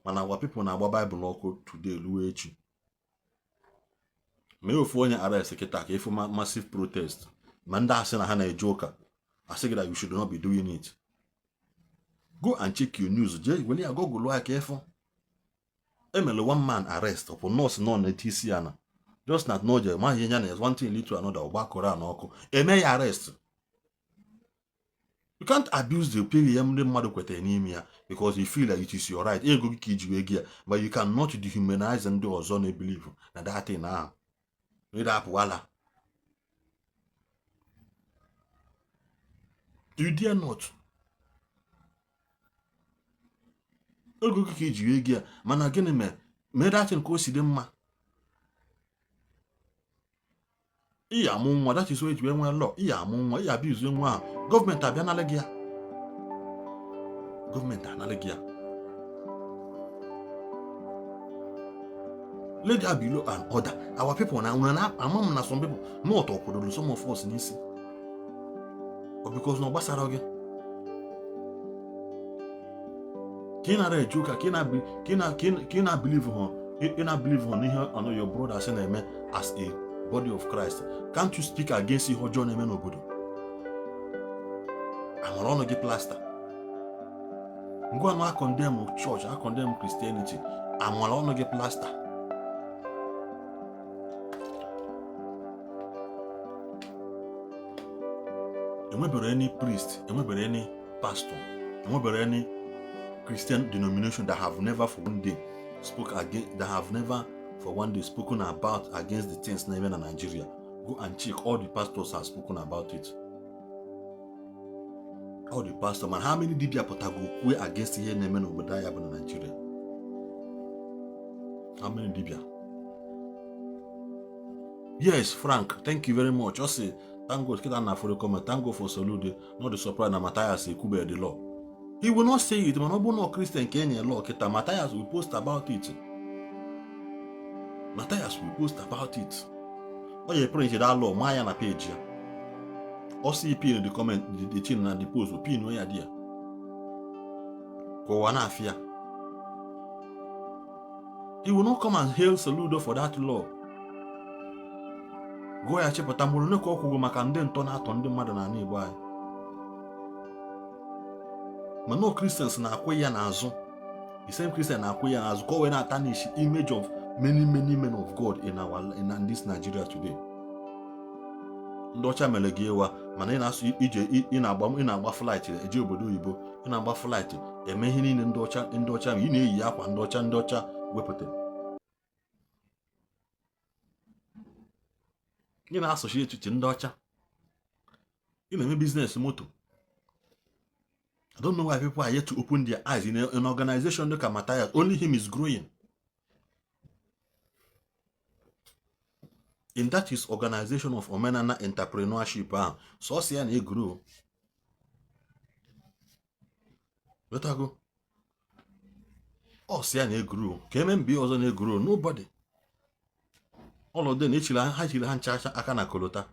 mana our people na-agba Baịbụl ọkụ today ruo echi. Mee ofu onye arrest kịta ka ịfụ massive protest, ma ndị asị na ha na-eje ụka asị gị that you should not be doing it. Go and check your news, jee were ya google ya ka ịfụ. Emere one man arrest ọ bụ nọọsụ nọ na-eti isi ya na just na n'oje ma ihe ya na one thing lead to another, ọgba Koran ọkụ, eme ya arrest. You can't abuse the opinion ndị mmadụ kwetara n'ime ya because you feel that it is your right, ego gị ka iji wee gị ya, but you cannot dehumanize ndị ọzọ na-ebelieve na that thing ahụ ịda apụwala. You dare not. Ego gị ka iji wee gị ya, mana gịnị mere mee that thing ka o si dị mma? Ị amụ nwa, that is why eji wee nwee law. Ị amụ nwa, ị abuse nwa ahụ, gọọmenti abịa nalị gị ya, gọọmenti analị gị ya. Let there be law and order. Our people na na ama m na some people not ọkwụdoro some of us n'isi ọ because na ọ gbasara gị ka ị nara eje ụka, ka ị na-believe ha, ị na-believe ha n'ihe anọ your brothers na-eme as a body of Christ. Can't you speak against ihe ọjọọ na-eme n'obodo? Amara ọnụ gị plaster ngwa nụ, a-condemn church, a-condemn Christianity, amara ọnụ gị plaster. Enwebere any priest, enwebere any pastor, enwebere any Christian denomination that have never for one day spoke against, that have never for one day spoken about against the things na-eme na Nigeria. Go and check, all the pastors have spoken about it, all the pastors. Man, how many dibia pụtago kwue against ihe na-eme n'obodo anyị bụ na Nigeria? How many dibia? Yes, Frank, thank you very much. Ọ sị thank God kịta na for comment. Thank God for Soludo, not the surprise na Matthias ekwube the law. He will not say it, mana ọ bụrụ na Christian ka enye law kịta, Matthias will post about it. Matthias will post about it. Ọ ya print that law maa ya na page ya. Ọ sị pin the comment, the thing na the post, pin ya dị ya ka ụwa na-afịa. He will not come and hail Soludo for that law. Gụọ ya, chepụta mgbụrụ ole ka ọ kwugo maka ndị ntọ na-atọ ndị mmadụ n'ala Igbo anyị. Mana Christians na-akwụ ya n'azụ, the same Christian na-akwụ ya n'azụ ka o wee na-atarnish image of many many men of God in this Nigeria today. Ndị ọcha mere gị ịwa, mana ị na-asụ ije, ị na-agba flight eje obodo oyibo, ị na-agba flight eme ihe niile ndị ọcha, ndị ọcha, ị na-eyi akwa ndị ọcha, ndị ọcha wepụta, ị na-asụchi echiche ndị ọcha, ị na-eme business moto. I don't know why people are yet to open their eyes in an organization like Matthias. Only him is growing. In that his organization of Omenana entrepreneurship ahụ, sọsọ ya na-egrow. Wetago. Ọ sị ya na-egrow. Ka eme mbi ọzọ na-egrow. Nobody. All of them echiri ha chiri ha ncha aka na kolota.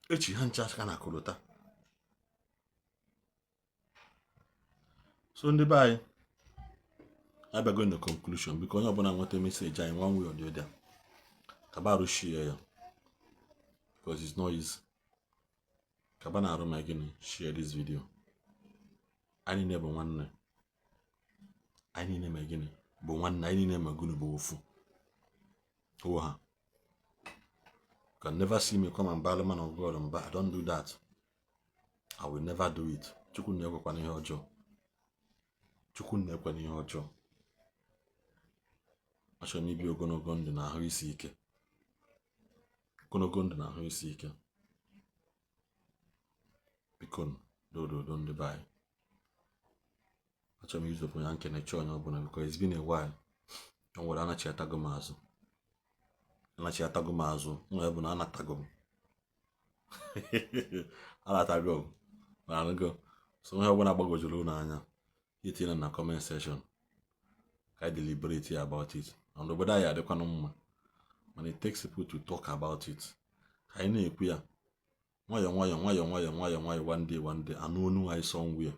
Echi ha ncha aka na kolota. So ndị be anyị, abịago in the conclusion. Biko, onye ọbụla nweta message anyị one way or the other, kabarụ share ya because it's not easy. Kaba na arụ ma gịnị, share this video. Anyị niile bụ nwanne, anyị niile ma gịnị bụ nwanne, anyị niile ma gịnị bụ ofu ha. You can never see me come and battle man of God mba. I don't do that. I will never do it. Chukwu na-ekwekwana ihe ọjọọ, Chukwu na-ekwe n'ihe ọjọọ. Achọrọ m ibi ogologo ndụ na ahụ isi ike, ogologo ndụ na ahụ isi ike. Biko, dododo, ndị be anyị. Achọrọ m izopụ ya nkenecha onye ọbụla because it's been a while. O nwere anachiatago m azụ, anachiatago m azụ. Nwa bụ na anatago m, anatago m ma anụgo. So ihe ọbụla gbagojuru unu anya, itinye na comment section ka anyị deliberate about it. And obodo anyị adịkwanụ mma, mana it takes people to talk about it. Ka anyị na-ekwu ya nwayọọ nwayọọ, nwayọọ nwayọọ, nwayọọ nwayọọ, one day, one day, anụ onu anyị somewhere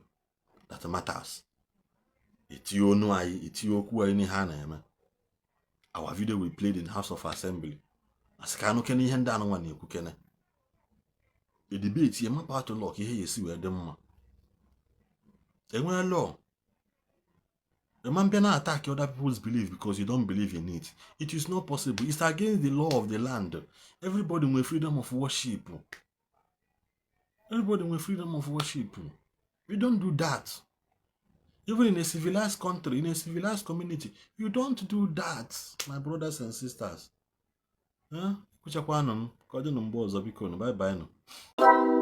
that matters. Etinye onu anyị, etinye okwu anyị n'ihe a na-eme. Our video we played in House of Assembly, asị ka anụ kene ihe ndị anụnwa na-ekwu, kene a debate ya, map out law ka ihe ya esi wee dị mma. Enwee law, a man bịa attack other people's belief because you don't believe in it. It is not possible. It's against the law of the land. Everybody nwere freedom of worship. Everybody nwere freedom of worship. You don't do that. Even in a civilized country, in a civilized community, you don't do that, my brothers and sisters. Kwuchakwanụ m ka ọ dị na mgbe ọzọ. Biko nụ, bye bye nụ.